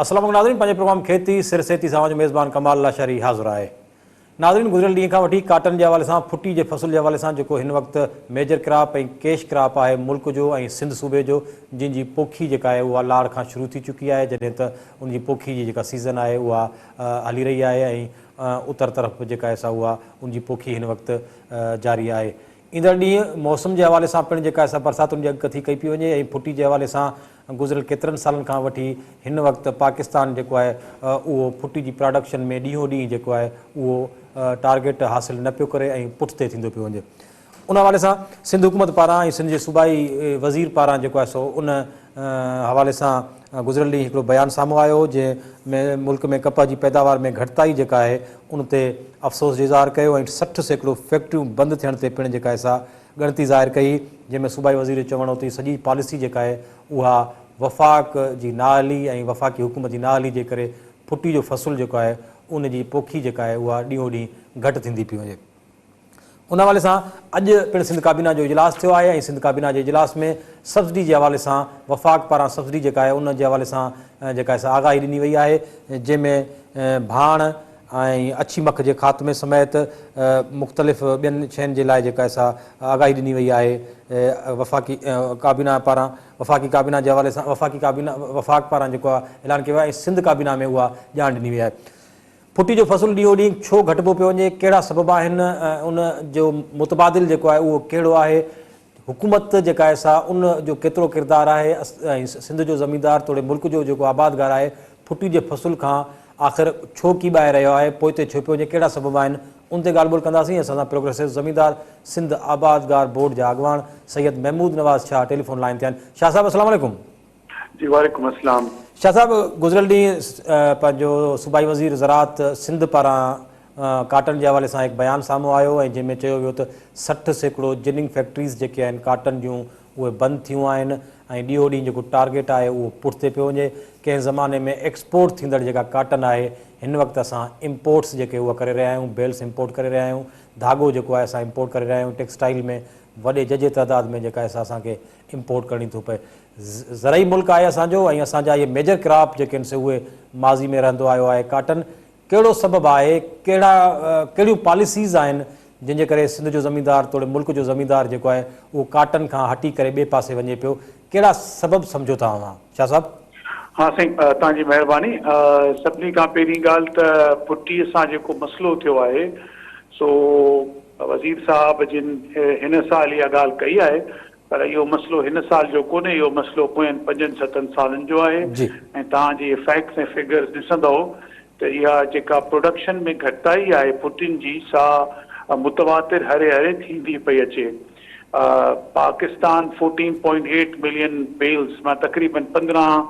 السلام عليڪم ناظرين پنهنجي پروگرام کيتي سر سيتي سان اوهان جو ميزبان ڪمال لاشاري حاضر آهي. ناظرين گذريل ڏينهن کان وٺي ڪاٽن جي حوالي سان ڦٽي جي فصل جي حوالي سان جيڪو هن وقت ميجر ڪراپ ۽ ڪيش ڪراپ آهي ملڪ جو ۽ سنڌ صوبي جو جنهن جي پوکي جيڪا آهي اها لاڙ کان شروع ٿي چڪي آهي جڏهن ته ان جي پوکي جي جيڪا سيزن آهي اها هلي رهي آهي ۽ اتر طرف به جيڪا آهي سا اها ان جي پوکي هن وقت جاري آهي. ايندڙ ڏينهن موسم جي حوالي سان پڻ جيڪا سا برساتن جي اڳڪٿي ڪئي پئي وڃي ۽ ڦٽي جي حوالي سان گذريل ڪيترن سالن کان وٺي هن وقت پاڪستان جيڪو آهي اهو ڦٽي جي پراڊڪشن ۾ ڏينهون ڏينهن جيڪو آهي اهو ٽارگيٽ حاصل نه پيو ڪري ۽ پٺتي ٿيندو پيو وڃي ان حوالي سان سنڌ حڪومت پاران ۽ سنڌ جي صوبائي وزير پاران جيڪو آهي سو ان حوالي سان گذريل ڏينهن هڪڙو بيان سامهون آيو هو جنهن ۾ ملڪ ۾ ڪپهه جي پيداوار ۾ گهٽتائي جيڪا آهي ان تي افسوس جو اظهار ڪيو ۽ 60% فيڪٽريون بند ٿيڻ تي پڻ جيڪا آهي سا ڳڻتي ظاهر ڪئي جنهن ۾ صوبائي وزير جو چوڻ هو ته هي سڄي پاليسي جيڪا آهي اها وفاق جي نااهلي ۽ وفاقي حڪومت جي نااهلي جي ڪري ڦٽي جو فصل جيڪو آهي ان جي پوکي جيڪا آهي اها ڏينهون ڏينهن گهٽ ٿيندي پئي وڃي. ان حوالي سان اڄ پڻ سنڌ ڪابينا جو اجلاس ٿيو آهي ۽ سنڌ ڪابينا جي اجلاس ۾ سبسڊي جي حوالي سان وفاق پاران سبسڊي جيڪا آهي ان جي حوالي سان جيڪا آهي سا آگاهي ڏني وئي آهي جنهن ۾ ڀاڻ ۽ اڇي مک جي خاتمي سميت مختلف ٻين شين جي لاء جيڪا آهي سا آگاهي ڏني وئي آهي وفاقي ڪابينا پاران وفاقي ڪابينا جي حوالي سان وفاقي ڪابينا وفاق پاران جيڪو اعلان ڪيو ويو آهي ۽ سنڌ ڪابينا ۾ اها ڄاڻ ڏني وئي آهي. ڦٽي جو فصل ڏينهون ڏينهن ڇو گهٽبو پيو وڃي، ڪهڙا سبب آهن ۽ ان جو متبادل جيڪو آهي اهو ڪهڙو آهي، حڪومت جيڪا آهي سا ان جو ڪيترو ڪردار آهي ۽ سنڌ جو زميندار توڙي ملڪ جو جيڪو آبادگار آهي ڦٽي جي فصل کان آخر ڇو ڪيٻائي رهيو آهي، پوئتي ڇو پيو وڃي، ڪهڙا سبب آهن ان تي ڳالهه ٻولهه ڪنداسين. اسان سان پروگريسو زميندار سنڌ آبادگار بورڊ جا اڳواڻ سيد محمود نواز شاهه ٽيليفون لائين تي آهن. شاهه صاحب السلام عليڪم. جي وعليڪم السلام. شاهه صاحب گذريل ڏينهن پنهنجو صوبائي وزير زراعت سنڌ پاران ڪاٽن جي حوالي سان هڪ بيان سامهون آيو ۽ جنهن ۾ چيو ويو ته 60% جننگ فيڪٽريز جيڪي آهن ڪاٽن جون اهي بند ٿيون آهن ۽ ڏينهون ڏينهن جيڪو ٽارگيٽ آهي اهو پٺتي پيو وڃي ڪنهن زماني ۾ ايڪسپورٽ ٿيندڙ جيڪا ڪاٽن آهي هن وقت اسان امپورٽس جيڪي اها ڪري رهيا آهيون بيلس امپورٽ ڪري رهيا آهيون ڌاڳو جيڪو آهي اسان امپورٽ ڪري رهيا آهيون ٽيڪسٽائل ۾ وڏي ججهي تعداد ۾ جيڪا آهي سا اسان کي امپورٽ ڪرڻي ٿو پئي. زرعي ملڪ آهي اسان جو ۽ اسان جا اهي ميجر ڪراپ جيڪي آهن سي اهي ماضي ۾ رهندو آيو آهي ڪاٽن. ڪهڙو سبب آهي ڪهڙا ڪهڙيون پاليسيز آهن جن جي ڪري سنڌ جو زميندار توڙي ملڪ جو زميندار جيڪو آهي اهو ڪاٽن کان هٽي ڪري ٻئي پاسي وڃي پيو ڪهڙا سبب سمجهو ٿا اوهان شاهه صاحب؟ ها سائين توهان جي مهرباني سڀني کان پهرين ڳالهه ته ڦٽي سان جيڪو مسئلو ٿيو آهي سو وزير صاحب جن هن سال اها ڳالهه ڪئي آهي پر اهو مسئلو هن سال جو ڪونهي، اهو مسئلو پوين پنجن ستن سالن جو آهي ۽ توهان جي فيڪٽس ۽ فگرز ڏسندؤ ته اها جيڪا پروڊڪشن ۾ گهٽتائي آهي ڦٽين جي سا متواتر هري هري ٿيندي پئي اچي. Pakistan fourteen point eight million bales مان تقريبن 15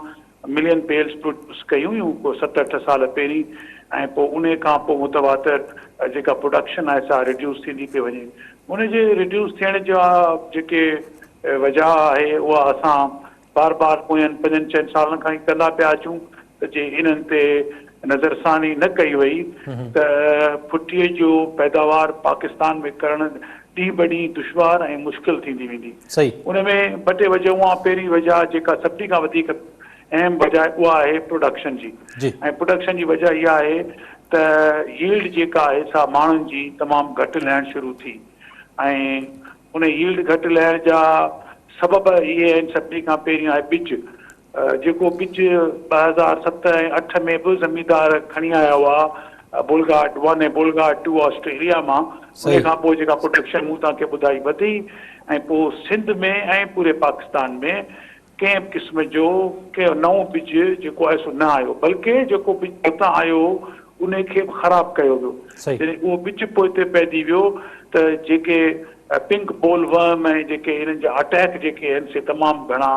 ملين بيلز پروڊيوس ڪيون هيون ڪو ست اٺ سال پهرين ۽ پوء انهي کان پوء متواتر جيڪا پروڊڪشن آهي سا ريڊيوس ٿيندي پئي وڃي ان جي ريڊيوس ٿيڻ جا جيڪي وجهه آهي اها اسان بار بار پوين پنجن چئن سالن کان ئي ڪندا پيا اچون ته جي انهن تي نظرثاني نه ڪئي وئي ته ڦٽي جو پيداوار پاڪستان ۾ ڪرڻ ڏينهن به ڏينهن دشوار ۽ مشڪل ٿيندي ويندي. ان ۾ ٻه ٽي وجهون آهن، پهرين وجهه جيڪا سڀني کان وڌيڪ اهم وجهه آهي اها آهي پروڊڪشن جي ۽ پروڊڪشن جي وجهه اها آهي ته ييلڊ جيڪا آهي سا ماڻهن جي تمام گهٽ لهڻ شروع ٿي ۽ ان ييلڊ گهٽ لهڻ جا سبب اهي آهن سڀني کان پهرين آهي ٻج جيڪو ٻج 2007 ۽ 8 ۾ به زميندار کڻي آيا هئا بولگارڊ ون ۽ بولگارڊ ٽو آسٽريليا مان ان کان پوء جيڪا پروڊڪشن مون توهان کي ٻڌائي وڌي ۽ پوء سنڌ ۾ ۽ پوري پاڪستان ۾ ڪنهن به قسم جو ڪنهن نئون ٻج جيڪو آهي سو نه آيو بلڪه جيڪو ٻج اتان آيو انهي کي به خراب ڪيو ويو جڏهن اهو ٻج پوئتي پئجي ويو ته جيڪي پنڪ بول ورم ۽ جيڪي انهن جا اٽيڪ جيڪي آهن سي تمام گهڻا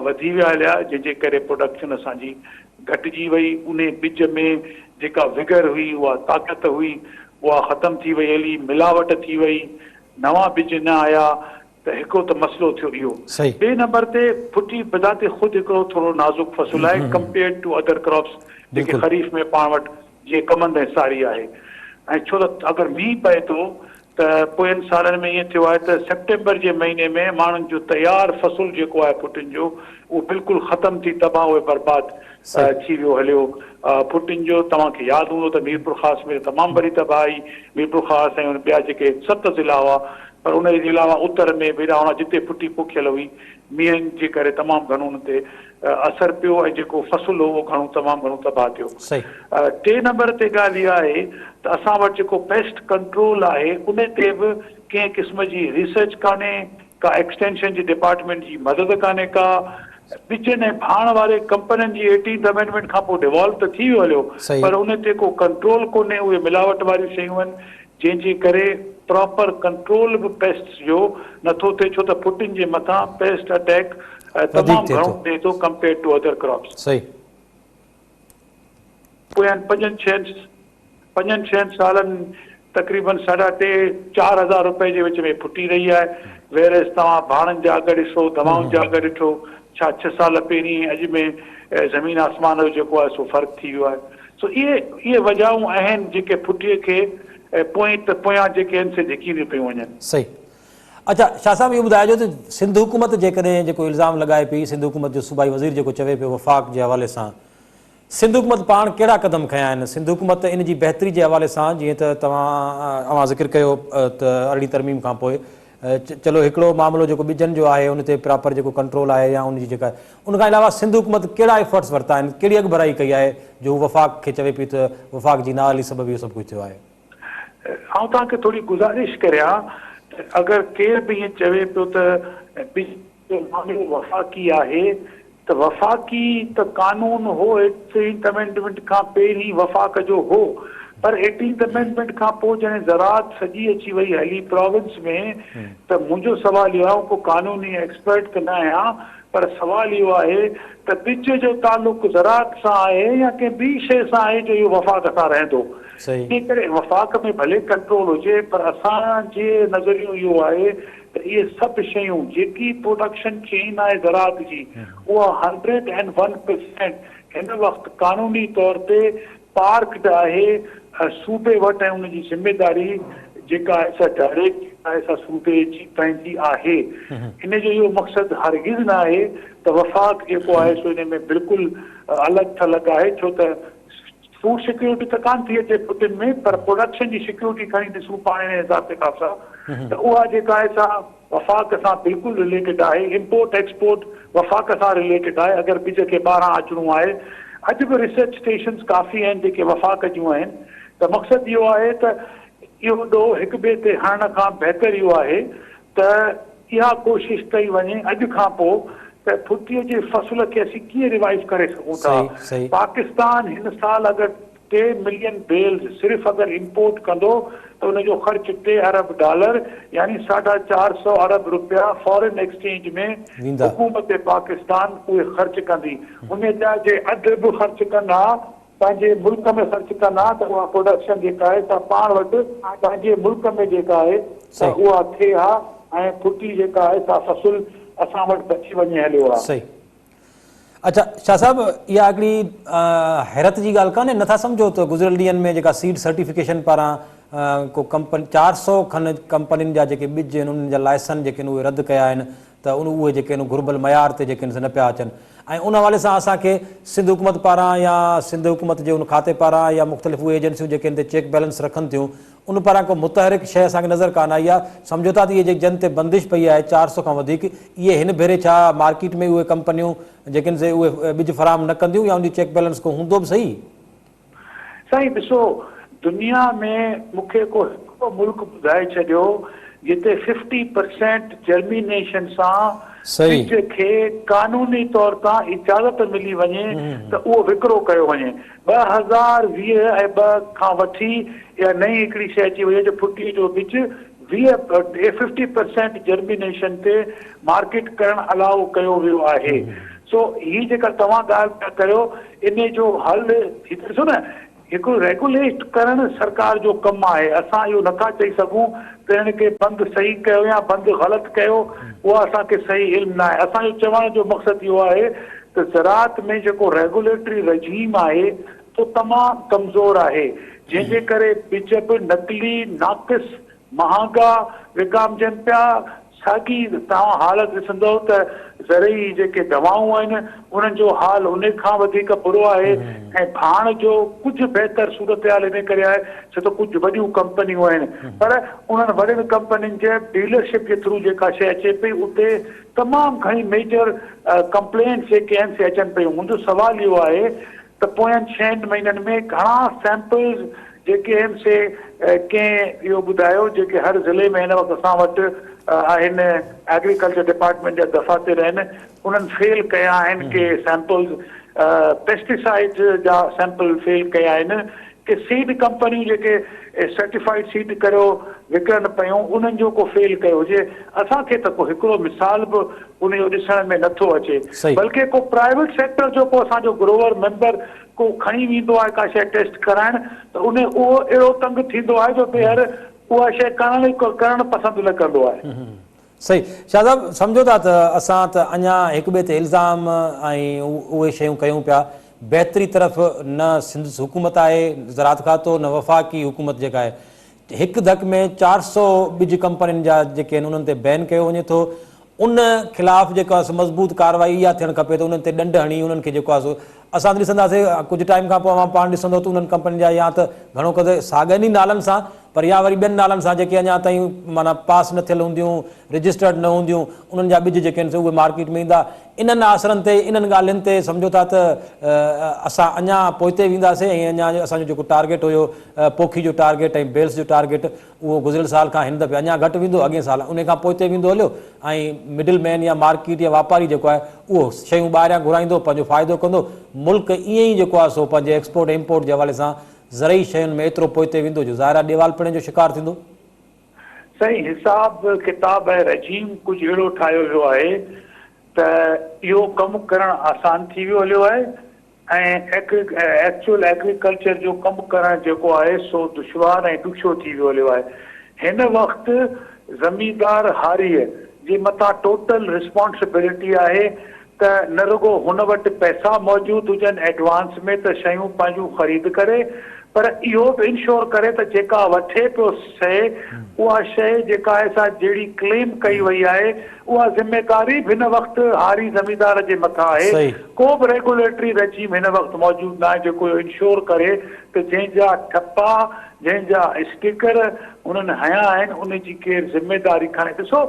وڌي ويا هليا جنهن جي ڪري پروڊڪشن اسان جي گهٽجي وئي انهي ٻج ۾ جيڪا وگر هئي اها طاقت هئي اها ختم ٿي وئي هلي ملاوٽ ٿي وئي نوان ٻج نه آيا ته هڪڙو ته مسئلو ٿيو اهو ٻئي نمبر تي ڦٽي بذات خود هڪڙو ٿورو نازڪ فصل آهي ڪمپيئرڊ ٽو ادر ڪراپس جيڪي خريف ۾ پاڻ وٽ جيئن ڪمند ۽ ساري آهي ۽ ڇو ته اگر مينهن پئي ٿو ته پوين سالن ۾ ائين ٿيو آهي ته سيپٽمبر جي مهيني ۾ ماڻهن جو تيار فصل جيڪو آهي ڦٽين جو اهو بلڪل ختم ٿي تباهه ۽ برباد. ٿي ويو هليو. ڦٽين جو توهان کي ياد هوندو ته ميرپورخاص ۾ ته تمام وڏي تباهي، ميرپورخاص ۽ ان ٻيا جيڪي ست ضلعا هئا پر ان جي علاوه اتر ۾ به هيڏانهن جتي ڦٽي پوکيل هئي مينهن جي ڪري تمام گهڻو ان تي اثر پيو ۽ جيڪو فصل هو اهو گهڻو تمام گهڻو تباهه ٿيو. ٽئين نمبر تي ڳالهه اها آهي ته اسان وٽ جيڪو پيسٽ ڪنٽرول آهي ان تي به ڪنهن قسم جي ريسرچ ڪانهي، ڪا ايڪسٽينشن جي ڊپارٽمينٽ جي مدد ڪانهي ڪا. ٻجن ۽ ڀاڻ واري ڪمپنين جي ايٽينٿ امينڊمينٽ کان پوء ڊيوالو ته ٿي ويو هليو پر ان تي ڪو ڪنٽرول ڪونهي، اهي ملاوٽ واريون شيون آهن جنهن جي ڪري پراپر ڪنٽرول به پيسٽس جو نٿو ٿئي ڇو ته ڦٽين جي مٿان پيسٽ اٽيڪ تمام گهڻو ٿئي ٿو ڪمپيئرڊ ٽو ادر ڪراپس. پوين پنجن ڇهن پنجن ڇهن سالن تقريبن ساڍا ٽي 4000 روپئي جي وچ ۾ ڦٽي رهي آهي ويئر ايز توهان ڀاڻن جا اگهه ڏسو دوائن جا اگهه ڏٺو ڇا ڇهه سال پهرين ۽ اڄ ۾ زمين آسمان جو جيڪو آهي سو فرق ٿي ويو آهي سو اهي اهي وجهائون آهن جيڪي ڦٽي کي پوئين ته پويان جيڪي آهن سي ڌڪينديون پيون وڃن. صحيح. اڇا شاهه صاحب اهو ٻڌائجو ته سنڌ حڪومت جيڪڏهن جيڪو الزام لڳائي پئي سنڌ حڪومت جو صوبائي وزير جيڪو چوي پيو وفاق جي حوالي سان سنڌ حڪومت پاڻ ڪهڙا قدم کنيا آهن سنڌ حڪومت ان جي بهتري جي حوالي سان جيئن ته توهان اوهان ذڪر ڪيو ته ارڙهين ترميم کان پوء چلو هڪڙو معاملو جيڪو ٻجن جو آهي ان تي پراپر جيڪو ڪنٽرول آهي يا ان جي جيڪا ان کان علاوه سنڌ حڪومت ڪهڙا ايفرٽس ورتا آهن ڪهڙي اڳڀرائي ڪئي آهي جو هو وفاق کي چوي پئي ته وفاق جي نااهلي سبب اهو سڀ ڪجهه ٿيو آهي. آئون توهان کي ٿوري گذارش ڪريان ته اگر ڪير به ائين چوي پيو ته ٻج جو معاملو وفاقي آهي ته وفاقي ته قانون هو ايٽينٿ امينڊمينٽ کان پهرين وفاق جو هو پر ايٽينٿ امينڊمينٽ کان پوء جڏهن زراعت سڄي اچي وئي هلي پراونس ۾ ته منهنجو سوال اهو آهي آئون ڪو قانوني ايڪسپرٽ ته نه آهيان پر سوال اهو آهي ته ٻج جو تعلق زراعت سان آهي يا ڪنهن ٻي شيء سان آهي جو اهو وفاق سان رهندو انهي ڪري وفاق ۾ ڀلي ڪنٽرول هجي پر اسان جي نظريو اهو آهي ته اهي سڀ شيون جيڪي پروڊڪشن چين آهي زراعت جي اها هنڊريڊ اينڊ ون پرسينٽ هن وقت قانوني طور تي پارڪڊ آهي صوبي وٽ ۽ ان جي ذميداري جيڪا آهي سا ڊائريڪٽ جيڪا آهي سا صوبي جي پنهنجي آهي ان جو اهو مقصد هرگز نه آهي ته وفاق جيڪو آهي سو ان ۾ بلڪل الڳ ٿلڳ آهي ڇو ته فوڊ سيڪيورٽي ته ڪانه ٿي اچي ڦٽين ۾ پر پروڊڪشن جي سيڪيورٽي کڻي ڏسون پاڻ ان حساب ڪتاب سان ته اها جيڪا آهي سا وفاق سان بلڪل رليٽيڊ آهي امپورٽ ايڪسپورٽ وفاق سان رليٽيڊ آهي اگر ٻج کي ٻاهران اچڻو آهي اڄ به ريسرچ اسٽيشنز ڪافي آهن جيڪي وفاق جون آهن ته مقصد اهو آهي ته اهو ڏوهه هڪ ٻئي تي هڻڻ کان بهتر اهو آهي ته اها ڪوشش ڪئي وڃي اڄ کان پوء ته ڦٽيء جي فصل کي اسين ڪيئن ريوائيو ڪري سگهون ٿا. پاڪستان هن سال اگر ٽي ملين بيلز صرف اگر امپورٽ ڪندو ته ان جو خرچ ٽي ارب ڊالر يعني ساڍا چار سئو ارب رپيا فارين ايڪسچينج ۾ حڪومت پاڪستان اهي خرچ ڪندي. ان جا جي اڌ به خرچ ڪن ها پنهنجي ملڪ ۾ خرچ ڪن ها ته اها پروڊڪشن جيڪا آهي سا پاڻ وٽ پنهنجي ملڪ ۾ جيڪا آهي سا اها ٿئي ها ۽ ڦٽي جيڪا آهي سا فصل اسان وٽ بچي وڃي هليو ها. صحيح. اڇا شاهه صاحب اها هڪڙي حيرت جي ڳالهه ڪانهي نٿا سمجهو ته گذريل ڏينهن ۾ جيڪا سيڊ سرٽيفڪيشن پاران ڪو ڪمپني 400 کن ڪمپنين جا جيڪي ٻج آهن انهن جا لائسن جيڪي آهن اهي رد ڪيا آهن ته ان اهي جيڪي آهن گهربل معيار تي جيڪي آهن سي نه پيا اچن ۽ ان حوالي سان اسان کي سنڌ حڪومت پاران يا سنڌ حڪومت جي ان کاتي پاران يا مختلف اهي ايجنسيون جيڪي ان تي چيڪ بيلنس رکن ٿيون ان پاران ڪو متحرڪ شيء اسان کي نظر ڪانه آئي آهي سمجهو ٿا ته اهي جيڪي جن تي بندش پئي آهي 400 کان وڌيڪ اهي هن ڀيري ڇا مارڪيٽ ۾ اهي ڪمپنيون جيڪي آهن سي اهي ٻج فراهم نه ڪنديون يا ان جي چيڪ بيلنس ڪو هوندو به سهي؟ سائين ڏسو دنيا ۾ مون کي ڪو هڪڙو ملڪ ٻڌائي ڇڏيو جتي ففٽي پرسينٽ جرمينيشن سان ٻج کي قانوني طور تان اجازت ملي وڃي ته اهو وڪرو ڪيو وڃي. 2020 ۽ ٻه کان وٺي اها نئين هڪڙي شيء اچي وئي آهي جو ڦٽي جو ٻج 20 ففٽي پرسينٽ جرمينيشن تي مارڪيٽ ڪرڻ الاء ڪيو ويو آهي. سو هي جيڪا توهان ڳالهه پيا ڪريو انهي جو حل هي ته ڏسو نه هڪڙو ريگوليٽ ڪرڻ سرڪار جو ڪم آهي اسان اهو نٿا چئي سگهون ته هن کي بند صحيح ڪيو يا بند غلط ڪيو اها اسان کي صحيح علم ناهي اسان جو چوڻ جو مقصد اهو آهي ته زراعت ۾ جيڪو ريگوليٽري رجيم آهي سو تمام ڪمزور آهي جنهن جي ڪري ٻج به نقلي ناقص مهانگا وڪامجن پيا. ساڳي توهان حالت ڏسندؤ ته زرعي جيڪي دوائون آهن انهن جو حال ان کان وڌيڪ برو آهي ۽ ڀاڻ جو ڪجهه بهتر صورتحال ان ڪري آهي ڇو ته ڪجهه وڏيون ڪمپنيون آهن پر انهن وڏين ڪمپنين جي ڊيلرشپ جي ٿرو جيڪا شيء اچي پئي اتي تمام گهڻي ميجر ڪمپلينٽس جيڪي آهن سي اچن پيون منهنجو سوال اهو آهي ته پوين ڇهن مهينن ۾ گهڻا سيمپلز جيڪي آهن سي ڪنهن اهو ٻڌايو جيڪي هر ضلعي ۾ هن وقت اسان وٽ آهن ايگريڪلچر ڊپارٽمينٽ جا دفاتر آهن انهن فيل ڪيا آهن ڪي سيمپلز پيسٽيسائيڊ جا سيمپل فيل ڪيا آهن ڪي سيڊ ڪمپنيون جيڪي سرٽيفائيڊ سيڊ ڪريو وڪڻن پيون انهن جو ڪو فيل ڪيو هجي اسان کي ته ڪو هڪڙو مثال به ان جو ڏسڻ ۾ نه ٿو اچي بلڪه ڪو پرائيويٽ سيڪٽر جو ڪو اسان جو گروور ميمبر ڪو کڻي ويندو آهي ڪا شيء ٽيسٽ ڪرائڻ ته ان اهو اهڙو تنگ ٿيندو آهي جو ٻيهر اها شيء ڪرڻ ئي ڪرڻ پسند نه ڪندو آهي. صحيح شاهه صاحب سمجهو ٿا ته اسان ته اڃا هڪ ٻئي تي الزام ۽ اهي شيون ڪيون پيا بهتري طرف نه سنڌ حڪومت آهي زراعت کاتو نه وفاقي حڪومت جيڪا آهي هڪ ڌڪ ۾ 400 ٻج ڪمپنين جا جيڪي آهن انهن تي بين ڪيو وڃي ٿو ان خلاف جيڪو آهي سو مضبوط ڪارروائي اها ٿيڻ کپي ته انهن تي ڏنڊ هڻي انهن کي جيڪو آهي سو اسان ته ڏسنداسين ڪجهه ٽائيم کان پوء اوهان پاڻ ڏسندو ته انهن ڪمپنين جا يا ته گهڻو قدر ساڳين ئي نالن سان پر يا وري ٻين نالن سان جيڪي اڃا تائين معنيٰ پاس نه ٿيل هونديون رجسٽرڊ نه هونديون انهن جا ٻج جيڪي آهن سي اهي مارڪيٽ ۾ ايندا انهن آسرن تي انهن ڳالهين تي سمجهو ٿا ته اسان اڃا پوئتي وينداسين ۽ اڃا اسان جو جيڪو ٽارگيٽ هيو پوکي جو ٽارگيٽ ۽ بيلس جو ٽارگيٽ اهو گذريل سال کان هن دفعي اڃا گهٽ ويندو، اڳئين سال انهي کان پوئتي ويندو هليو ۽ مڊل مين يا مارڪيٽ يا واپاري جيڪو آهي اهو شيون ٻاهريان گهرائيندو پنهنجو فائدو ڪندو، ملڪ ائين ئي جيڪو آهي سو پنهنجي ايڪسپورٽ ۽ امپورٽ جي حوالي سان زرعي شين ۾ ايترو پوئتي ويندو جو ظاهر آهي ڏيوالپڻي جو شڪار ٿيندو. سائين حساب ڪتاب ۽ رجيم ڪجهه اهڙو ٺاهيو ويو آهي ته اهو ڪم ڪرڻ آسان ٿي ويو هليو آهي ۽ ايڪچوئل ايگريڪلچر جو ڪم ڪرڻ جيڪو آهي سو دشوار ۽ ڏکيو ٿي ويو هليو آهي. هن وقت زميندار هاريء جي مٿان ٽوٽل رسپانسبلٽي آهي ته نه رڳو هن وٽ پئسا موجود هجن ايڊوانس ۾ ته شيون پنهنجون خريد ڪري پر اهو به انشور ڪري ته جيڪا وٺي پيو شيء اها شيء جيڪا آهي سا جهڙي ڪليم ڪئي وئي آهي اها ذميداري به هن وقت هاري زميندار جي مٿان آهي. ڪو به ريگوليٽري رجيم هن وقت موجود ناهي جيڪو اهو انشور ڪري ته جنهن جا ٺپا، جنهن جا اسٽيڪر هنن هنيا آهن ان جي ڪير ذميداري کڻي. ڏسو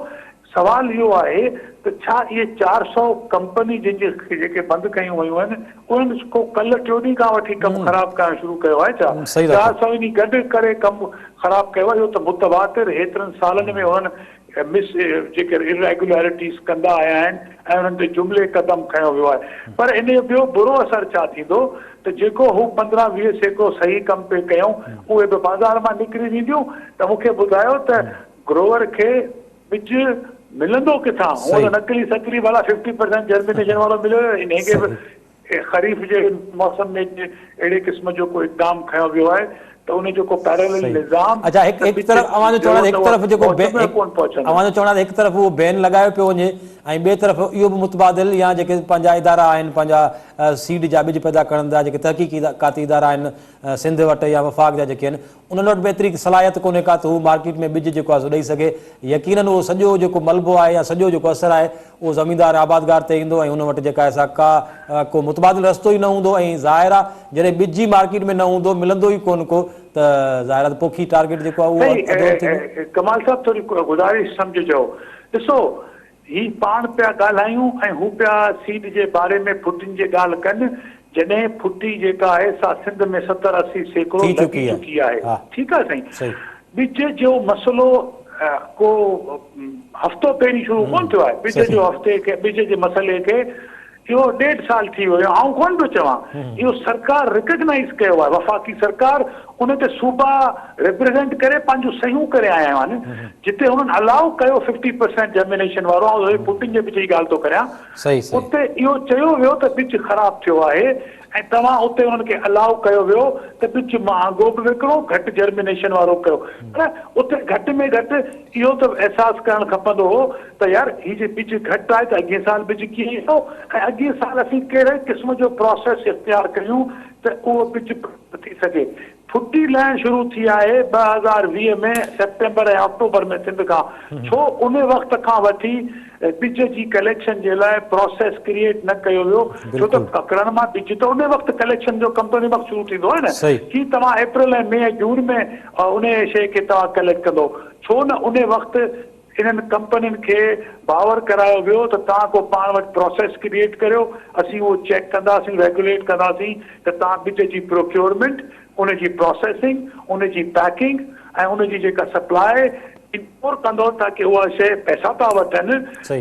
سوال اهو آهي ته ڇا اهي 400 ڪمپني جن جي جيڪي بند ڪيون ويون آهن انهن ڪو ڪلهه ٽيون ڏينهن کان وٺي ڪم خراب ڪرڻ شروع ڪيو آهي ڇا؟ 400 انهي گڏ ڪري ڪم خراب ڪيو آهي اهو ته متواتر هيترن سالن ۾ انهن مس جيڪي اريگولرٽيز ڪندا آيا آهن ۽ انهن تي جملي قدم کنيو ويو آهي پر ان جو ٻيو برو اثر ڇا ٿيندو ته جيڪو هو 15 20% صحيح ڪم پئي ڪيائون اهي به بازار مان نڪري وينديون ته مون کي ٻڌايو ته گروور کي ٻج ملندو ڪٿان هونء ته نقلي سقلي ڀلا ففٽي پرسينٽ جرمينيشن وارو مليو انهي کي به خريف جي موسم ۾ جي اهڙي قسم جو ڪو اقدام کنيو ويو آهي ته ان جو ڪو پيرلل نظام اڇا هڪ هڪ طرف اوهان جو چوڻ آهي هڪ طرف جيڪو اوهان جو چوڻ آهي هڪ طرف اهو بين لڳايو پيو وڃي ۽ ٻئي طرف اهو به متبادل يا جيڪي پنهنجا ادارا آهن پنهنجا سيڊ جا ٻج پيدا ڪرڻ جا جيڪي تحقيقاتي ادارا آهن سنڌ وٽ يا وفاق جا جيڪي آهن انهن وٽ به ايتري صلاحيت ڪونهي ڪا ته هو مارڪيٽ ۾ ٻج جيڪو آهي سو ڏئي سگهي. يقينن اهو سڄو جيڪو ملبو آهي يا سڄو جيڪو اثر آهي اهو زميندار ۽ آبادگار تي ايندو ۽ ان وٽ جيڪا آهي سا ڪا ڪو متبادل رستو ئي نه هوندو ۽ ظاهر آهي جڏهن ٻج ئي مارڪيٽ ۾ نه هوندو ملندو ئي ڪونه ڪو ته ظاهر آهي ته پوکي ٽارگيٽ جيڪو آهي اهو اڌورو ٿيندو. سائين ڪمال صاحب ٿوري گذارش سمجهجو ڏسو هي پاڻ پيا ڳالهايون ۽ هو پيا سيڊ جي باري ۾ ڦٽين جي ڳالهه ڪن، جڏهن ڦٽي جيڪا آهي سا سنڌ ۾ 70 80% ٿي لڳي چڪي آهي چڪي آهي. ها ٺيڪ آهي سائين. صحيح. ٻج جو مسئلو ڪو هفتو پهرين شروع ڪونه ٿيو آهي، ٻج صحيح. جو هفتي کي ٻج جي مسئلي کي اهو ڏيڍ سال ٿي ويو آئون ڪونه پيو چوان اهو سرڪار ريڪگنائيز ڪيو آهي وفاقي سرڪار ان تي صوبا ريپريزنٽ ڪري پنهنجون صحيحون ڪري آيا آهن جتي هنن الاء ڪيو ففٽي پرسينٽ جرمينيشن وارو آئون وري ڦٽين جي ٻج جي ڳالهه ٿو ڪريان اتي اهو چيو ويو ته ٻج خراب ٿيو آهي ۽ توهان اتي انهن کي الاء ڪيو ويو ته ٻج مهانگو به وڪڻو گهٽ جرمينيشن وارو ڪيو پر اتي گهٽ ۾ گهٽ اهو ته احساس ڪرڻ کپندو هو ته يار هي جي ٻج گهٽ آهي ته اڳئين سال ٻج ڪيئن ايندو ۽ اڳئين سال اسين ڪهڙي قسم جو پراسيس اختيار ڪريون ته اهو ٻج پراپر ٿي سگهي. ڦٽي لهڻ شروع ٿي آهي 2020 ۾ سيپٽمبر ۽ آڪٽوبر ۾ سنڌ کان ڇو ان وقت کان وٺي ٻج جي ڪليڪشن جي لاء پراسيس ڪريئيٽ نه ڪيو ويو ڇو ته ڪڪرن مان ٻج ته ان وقت ڪليڪشن جو ڪم ته ان وقت شروع ٿيندو آهي نه ڪي توهان اپريل ۽ مئي ۽ جون ۾ ان شيء کي توهان ڪليڪٽ ڪندو ڇو نه ان وقت انهن ڪمپنين کي باور ڪرايو ويو ته توهان ڪو پاڻ وٽ پراسيس ڪريئيٽ ڪريو، اسين اهو چيڪ ڪنداسين، ريگوليٽ ڪنداسين ته توهان ٻج جي پروڪيورمينٽ، ان جي پراسيسنگ، ان جي پيڪنگ ۽ ان جي جيڪا سپلاء انشور ڪندو تاڪه اها شيء پئسا ٿا وٺن،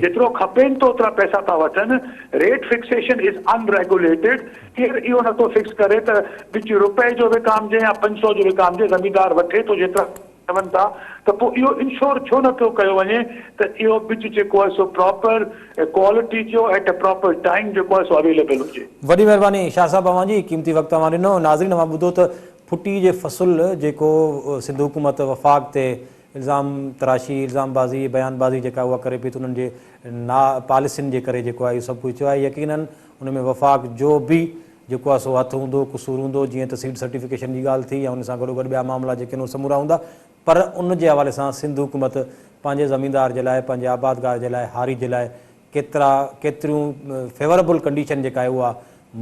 جيترو کپين ٿو اوترا پئسا ٿا وٺن، ريٽ فڪسيشن از ان ريگوليٽيڊ، ڪير اهو نٿو فڪس ڪري ته ٻج رپئي جو وڪامجي يا 500 جو وڪامجي، زميندار وٺي ٿو جيترا. چون ٿا ته پوء اهو انشور ڇو نه پيو ڪيو وڃي ته اهو ٻج جيڪو آهي سو پراپر ڪوالٽي جو ايٽ اي پراپر ٽائيم جيڪو آهي سو اويليبل هجي. وڏي مهرباني شاهه صاحب اوهان جي قيمتي وقت اوهان ڏنو. ناظرين اوهان ٻڌو ته ڦٽي جي فصل جيڪو سنڌ حڪومت وفاق تي الزام تراشي الزام بازي بيان بازي جيڪا اها ڪري پئي ته انهن جي نا پاليسين جي ڪري جيڪو آهي اهو سڀ ڪجهه ٿيو آهي يقينن ان ۾ وفاق جو به جيڪو آهي سو هٿ هوندو، قصور هوندو، جيئن ته سيڊ سرٽيفڪيشن جي ڳالهه ٿي يا ان سان گڏوگڏ ٻيا معاملا جيڪي آهن اهي سمورا هوندا پر ان جي حوالي سان سنڌ حڪومت پنهنجي زميندار جي لاء، پنهنجي آبادگار جي لاء، هاري جي لاء ڪيترا ڪيتريون فيوربل ڪنڊيشن جيڪا آهي اها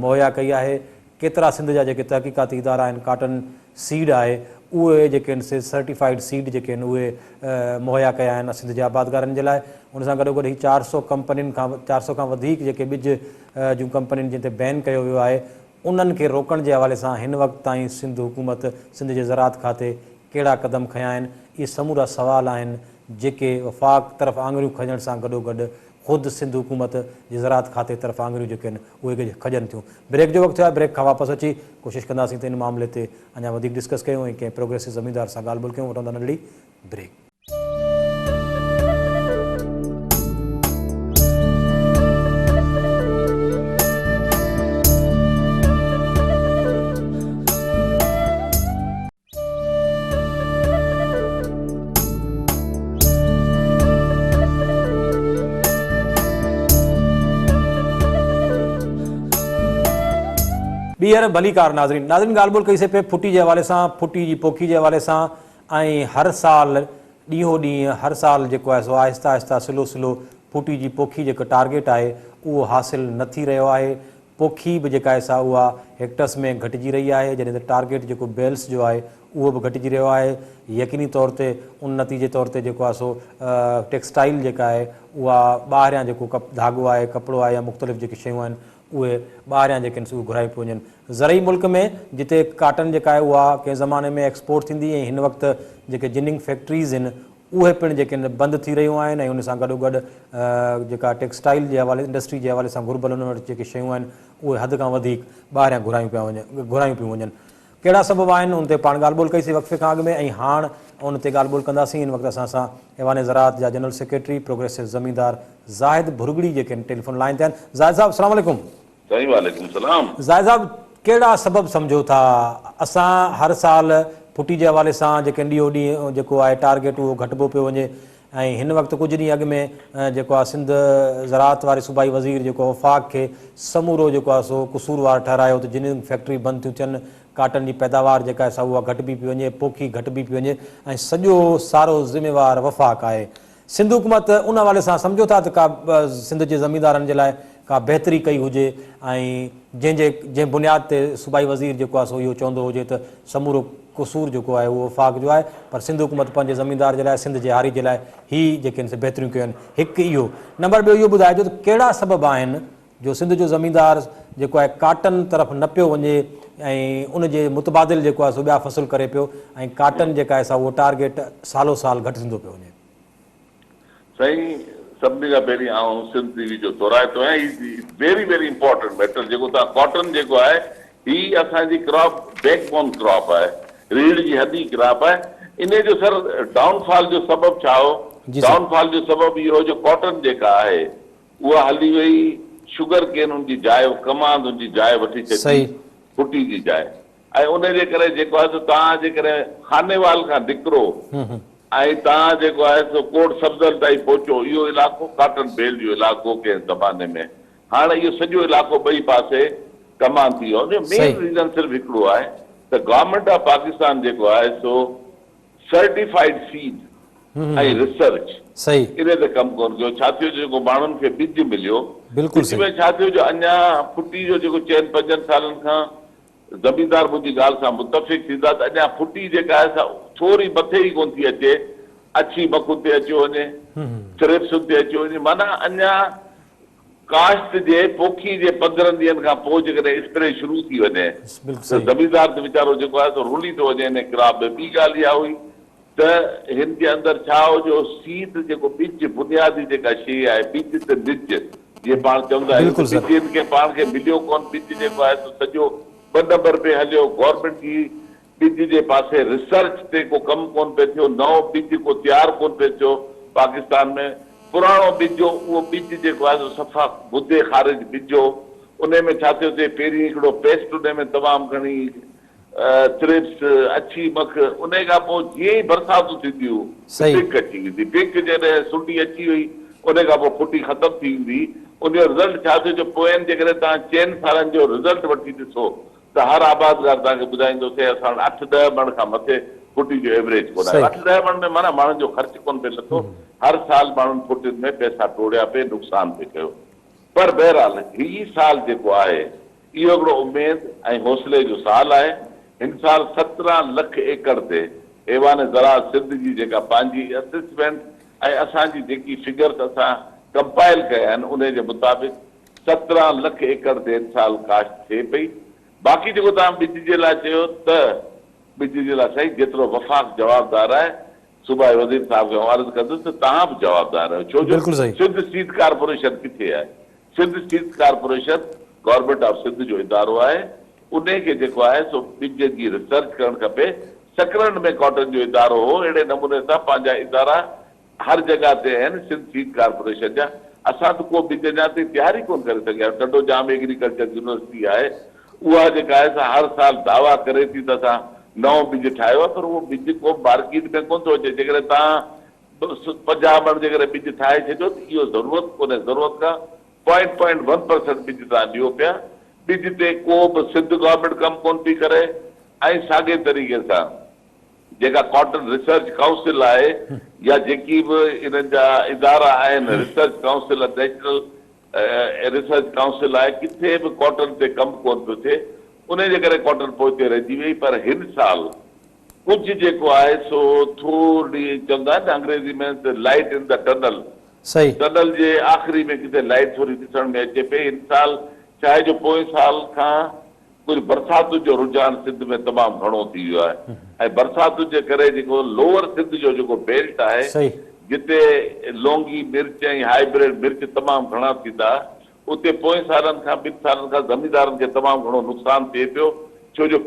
مهيا ڪئي آهي، ڪيترا سنڌ جا جيڪي تحقيقاتي ادارا آهن ڪاٽن سيڊ آهي اهي جيڪي آهن سي سرٽيفائيڊ سيڊ جيڪي آهن اهي مهيا ڪيا آهن سنڌ جي آبادگارن جي لاء ان سان گڏوگڏ هي 400 ڪمپنين کان 400 کان وڌيڪ جيڪي ٻج جون ڪمپنين جن تي بين ڪيو ويو آهي انهن کي روڪڻ جي حوالي سان هن وقت تائين سنڌ حڪومت سنڌ جي زراعت کاتي ڪهڙا قدم کنيا آهن اهي سمورا سوال آهن جيڪي وفاق طرف آڱريون کڄڻ سان گڏوگڏ خود سنڌ حڪومت جي زراعت کاتي طرف آڱريون جيڪي آهن اهي کڄن ٿيون. بريڪ جو وقت ٿيو آهي بريڪ کان واپس اچي ڪوشش ڪنداسين ته ان معاملي تي اڃا وڌيڪ ڊسڪس ڪيون ۽ ڪنهن پروگريسو زميندار سان ڳالهه ٻولهه ڪيون وٺون ٿا ننڍڙي بريڪ. ٻيهر ڀليڪار ناظرين ناظرين ڳالهه ٻولهه ڪئي سي پئي ڦٽي جي حوالي سان ڦٽي جي پوکي جي حوالي سان ۽ هر سال ڏينهون ڏينهن هر سال جيڪو آهي سو آهسته آهسته سلو سلو ڦوٽي جي پوکي جيڪو ٽارگيٽ آهي اهو حاصل نه ٿي رهيو آهي پوکي به جيڪا آهي سا اها هيڪٽرس ۾ گهٽجي رهي آهي جڏهن ته ٽارگيٽ جيڪو بيلس جو آهي اهو به گهٽجي رهيو آهي يقيني طور تي ان نتيجي طور تي جيڪو آهي سو ٽيڪسٽائيل جيڪا آهي اها ٻاهريان جيڪو ڌاڳو آهي ڪپڙو آهي يا مختلف جيڪي شيون آهن اهي ٻاهريان جيڪي آهن سي اهي گهرايون پيون وڃن. زرعي ملڪ ۾ جتي ڪاٽن جيڪا آهي اها ڪنهن زماني ۾ ايڪسپورٽ ٿيندي ۽ هن وقت جيڪي جننگ فيڪٽريز آهن اهي پڻ جيڪي آهن بند ٿي رهيون آهن ۽ ان سان گڏوگڏ جيڪا ٽيڪسٽائيل جي حوالي انڊسٽري جي حوالي سان گهربل انهن وٽ جيڪي شيون آهن اهي حد کان وڌيڪ ٻاهريان گهرايون پيا وڃن گهرايون پيون وڃن. ڪهڙا سبب آهن ان تي پاڻ ڳالهه ٻولهه ڪئي سين وقفي کان اڳ ۾ ۽ هاڻ ان تي ڳالهه ٻولهه ڪنداسين. هن وقت اسان سان ايوان زراعت جا جنرل سيڪريٽري پروگريسو زميندار زاهد ڀرڳڙي جيڪي آهن ٽيليفون لائين تي آهن. زاهد صاحب السلام عليڪم. سائين وعليڪم السلام. زاهد صاحب ڪهڙا سبب سمجهو ٿا اسان هر سال ڦٽي جي حوالي سان جيڪي ڏينهون ڏينهن جيڪو آهي ٽارگيٽ اهو گهٽبو پيو وڃي ۽ هن وقت ڪجهه ڏينهن اڳ ۾ جيڪو آهي سنڌ زراعت واري صوبائي وزير جيڪو وفاق کي سمورو جيڪو آهي سو قصوروار ٺهرايو ته جننگ فيڪٽري بند ٿيون ٿين ڪاٽن جي پيداوار جيڪا آهي سا اها گهٽبي پئي وڃي پوکي گهٽبي پئي وڃي ۽ سڄو سارو ذميوار وفاق آهي سنڌ حڪومت ان حوالي سان سمجهو ٿا ته ڪا سنڌ جي زميندارن جي لاء ڪا بهتري ڪئي هجي ۽ جنهن جي جنهن بنياد تي صوبائي وزير جيڪو آهي سو اهو چوندو هجي ته سمورو قصور جيڪو آهي اهو وفاق جو آهي پر سنڌ حڪومت پنهنجي زميندار جي لاء سنڌ جي هاري جي لاء هي جيڪي آهن سي بهتريون ڪيون آهن هڪ اهو نمبر ٻيو اهو ٻڌائجو ته ڪهڙا سبب آهن جو سنڌ جو زميندار جيڪو آهي ڪاٽن طرف نه پيو وڃي ۽ ان جي متبادل جيڪو آهي سو ٻيا فصل ڪري پيو ۽ ڪاٽن جيڪا آهي سا اهو ٽارگيٽ سالو سال گهٽ ٿيندو پيو وڃي. سائين سڀني کان پهرين آئون سنڌ ٽي وي جو ٿورائتو آهيان هي ويري ويري امپارٽنٽ ميٽر جيڪو توهان ڪاٽن جيڪو آهي هي اسان جي ڪراپ بيڪ بون ڪراپ آهي ريڙهه جي هڏي ڪراپ آهي انهي جو سر ڊائون فال جو سبب ڇا هو جي سر. ڊائون فال جو سبب اهو هو جو ڪاٽن جيڪا آهي اها هلي وئي، شگر ڪين ان جي جاء، ڪماند ان جي جاء وٺي ڇڏي، صحيح. ڦٽي جي جاء. ۽ ان جي ڪري جيڪو آهي سو توهان جيڪڏهن خانيوال کان نڪرو ۽ توهان جيڪو آهي سو ڪوٽ سبزل تائين پهچو، اهو علائقو ڪاٽن بيل جو علائقو هو ڪنهن زماني ۾، هاڻ اهو سڄو علائقو ٻئي پاسي ڪماند ٿي ويو آهي. ان جو مين صحيح. ريزن صرف هڪڙو آهي. ته گورنمينٽ آف پاڪستان جيڪو آهي سو سرٽيفائيڊ سيڊ ۽ ريسرچ انهي تي ڪم ڪونه ڪيو. ڇا ٿيو جو جيڪو ماڻهن کي ٻج مليو، ٻج ۾ ڇا ٿيو جو اڃا ڦٽي جو جيڪو چئن پنجن سالن کان زميندار منهنجي ڳالهه سان متفق ٿيندا ته اڃا ڦٽي جيڪا آهي سا ٿوري مٿي ئي ڪونه ٿي اچي، اڇي مکن تي اچيو وڃي، ٿرپسن تي اچيو وڃي، معنيٰ اڃا ڪاشت جي پوکي جي 15 ڏينهن کان پوء جيڪڏهن اسپري شروع ٿي وڃي ته زميندار ته ويچارو جيڪو آهي سو رلي ٿو وڃي انهي ڪراپ ۾. ٻي ڳالهه اها هئي ته هن جي اندر ڇا هو جو سيڊ جيڪو ٻج بنيادي جيڪا شيء آهي ٻج ته نج جيئن پاڻ چوندا آهيون ته ٻج هن کي پاڻ کي مليو ڪونه ٻج جيڪو آهي سو سڄو ٻه نمبر پئي هليو گورنمينٽ جي ٻج جي پاسي ريسرچ تي ڪو ڪم ڪونه پئي ٿيو نئون ٻج ڪو تيار ڪونه پئي ٿيو پاڪستان ۾ پراڻو ٻج هو اهو ٻج جيڪو آهي سو صفا مدي خارج ٻج هو انهي ۾ ڇا ٿيو ٿئي پهرين هڪڙو پيسٽ انهي ۾ تمام گهڻي ٿرپس، اڇي مک، انهيء کان پوء جيئن ئي برساتون ٿينديون ته پنڪ اچي ويندي. پنڪ جڏهن سنڊي اچي وئي، انهيء کان پوء ڦٽي ختم ٿي ويندي. ان جو رزلٽ ڇا ٿيو جو پوين جيڪڏهن توهان چئن سالن جو رزلٽ وٺي ڏسو ته هر آبادگار توهان کي ٻڌائيندو سائين اسان وٽ اٺ ڏهه مڻ کان مٿي ڦٽي جو ايوريج ڪونه آيو. اٺ ڏهه مڻ ۾ معنيٰ ماڻهن جو خرچ ڪونه پئي لٿو. هر سال ماڻهن ڦٽين ۾ پئسا ٽوڙيا پئي، نقصان پئي ڪيو. پر بهرحال هي سال جيڪو آهي اهو هڪڙو اميد ۽ حوصلي جو سال آهي. هن سال 17 لک ايڪڙ تي ايوان زراعت سنڌ جي جيڪا پنهنجي اسسمينٽ ۽ اسان جي جيڪي فگرس اسان ڪمپائل ڪيا آهن انهي جي مطابق 17 لک ايڪڙ تي هن سال ڪاشت ٿئي پئي. باقي جيڪو توهان ٻج جي لاء چيو ته ٻج جي لاء سائين جيترو وفاق جوابدار آهي صوبائي وزير صاحب کي آئون عرض ڪندس ته توهان به جوابدار آهيو ڇو جو سنڌ سيڊ ڪارپوريشن ڪٿي آهي؟ Sindh seed corporation government of Sindh جو ادارو آهي انهي کي جيڪو آهي سو ٻج جي ريسرچ ڪرڻ کپي سڪرنڊ ۾ ڪاٽن جو ادارو هو اهڙي نموني سان پنهنجا ادارا هر جڳهه تي آهن سنڌ سيڊ ڪارپوريشن جا اسان ته ڪو ٻج اڃا تائين تيار ئي ڪونه ڪري سگهيا آهيون ٽنڊو ڄام ايگريڪلچر يونيورسٽي آهي اها جيڪا آهي سا هر سال دعويٰ ڪري ٿي ته اسان نئون ٻج ٺاهيو آهي پر اهو ٻج ڪو به مارڪيٽ ۾ ڪونه ٿو اچي جيڪڏهن توهان 50 مڻ جيڪڏهن ٻج ٺاهي ڇڏيو ته اهو ضرورت ڪونهي ضرورت کان پوائنٽ پوائنٽ ون پرسنٽ ٻج توهان ڏيو پيا ٻج تي ڪو به سنڌ گورنمينٽ ڪم ڪونه ٿي ڪري ۽ ساڳئي طريقي سان جيڪا ڪاٽن ريسرچ ڪائونسل آهي يا جيڪي به انهن جا ادارا آهن research council national research council آهي ڪٿي به ڪاٽن تي ڪم ڪونه پيو ٿئي انهي جي ڪري ڪاٽن پوئتي رهجي وئي پر هن سال ڪجهه جيڪو آهي سو ٿورڙي چوندا آهن نه انگريزي ۾ ته light in the tunnel tunnel جي آخري ۾ ڪٿي لائيٽ ٿوري ڏسڻ ۾ اچي پئي هن سال ڇا آهي جو پوئين سال کان ڪجهه برساتن جو رجحان سنڌ ۾ تمام گهڻو ٿي ويو آهي ۽ برساتن جي ڪري جيڪو لوئر سنڌ جو جيڪو بيلٽ آهي جتي لونگي مرچ ۽ هائبرڊ مرچ تمام گهڻا ٿيندا اتي پوئين سالن کان ٻن سالن کان زميندارن کي تمام گهڻو نقصان ٿئي پيو ڇو جو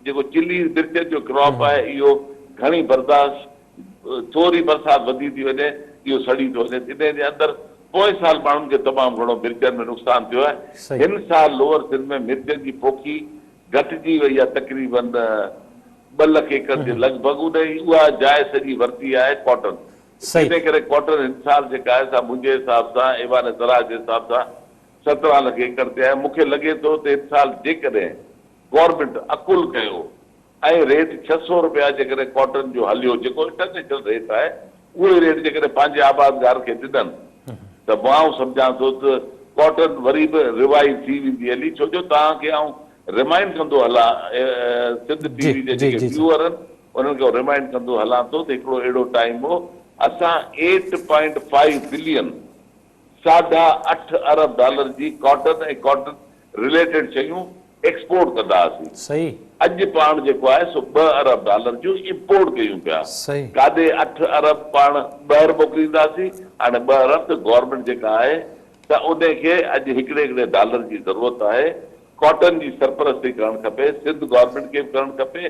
جيڪو چلي مرچن جو ڪراپ آهي اهو گهڻي برداشت ٿوري برسات وڌي ٿي وڃي اهو سڙي ٿو وڃي انهي جي اندر پوئين سال ماڻهن کي تمام گهڻو مرچن ۾ نقصان ٿيو آهي. هن سال لوئر سنڌ ۾ مرچن جي پوکي گهٽجي وئي آهي تقريبن ٻه لک ايڪڙ جي لڳ ڀڳ انهي اها جاء سڄي ورتي آهي ڪاٽن انهي ڪري ڪاٽن هن سال جيڪا آهي سا منهنجي حساب سان ايوان زراعت جي حساب سان 17 لک ايڪڙ تي آهي مون کي لڳي ٿو ته هن سال جيڪڏهن گورنمينٽ عقل ڪيو ۽ ريٽ 600 رپيا جيڪڏهن ڪاٽن جو هليو جيڪو انٽرنيشنل ريٽ آهي اهو ئي ريٽ جيڪڏهن پنهنجي آبادگار کي ڏنن ته به آئون سمجهان ٿو ته ڪاٽن وري به ريوائيو ٿي ويندي هلي ڇو جو توهان کي آئون ريمائنڊ ڪندو هلان سنڌ ٽي وي جي جيڪي ويوئر آهن انهن کي آئون ريمائنڊ ڪندو هلان ٿو ته هڪڙو اهڙو ٽائيم هو اسان ايٽ پوائنٽ فائيو بلين ساڍا اٺ ارب ڊالر جي ڪاٽن ۽ ڪاٽن رليٽيڊ شيون ايڪسپورٽ ڪندا هئاسين. اڄ پاڻ جيڪو آهي سو ٻه ارب ڊالر جون امپورٽ ڪيون پيا. ڪاڏي اٺ ارب پاڻ ٻاهر موڪلينداسين، هاڻي ٻه ارب ته گورنمينٽ جيڪا آهي ته انهي کي اڄ هڪڙي هڪڙي ڊالر جي ضرورت آهي. ڪاٽن جي سرپرستي ڪرڻ کپي، سنڌ گورنمينٽ کي به ڪرڻ کپي،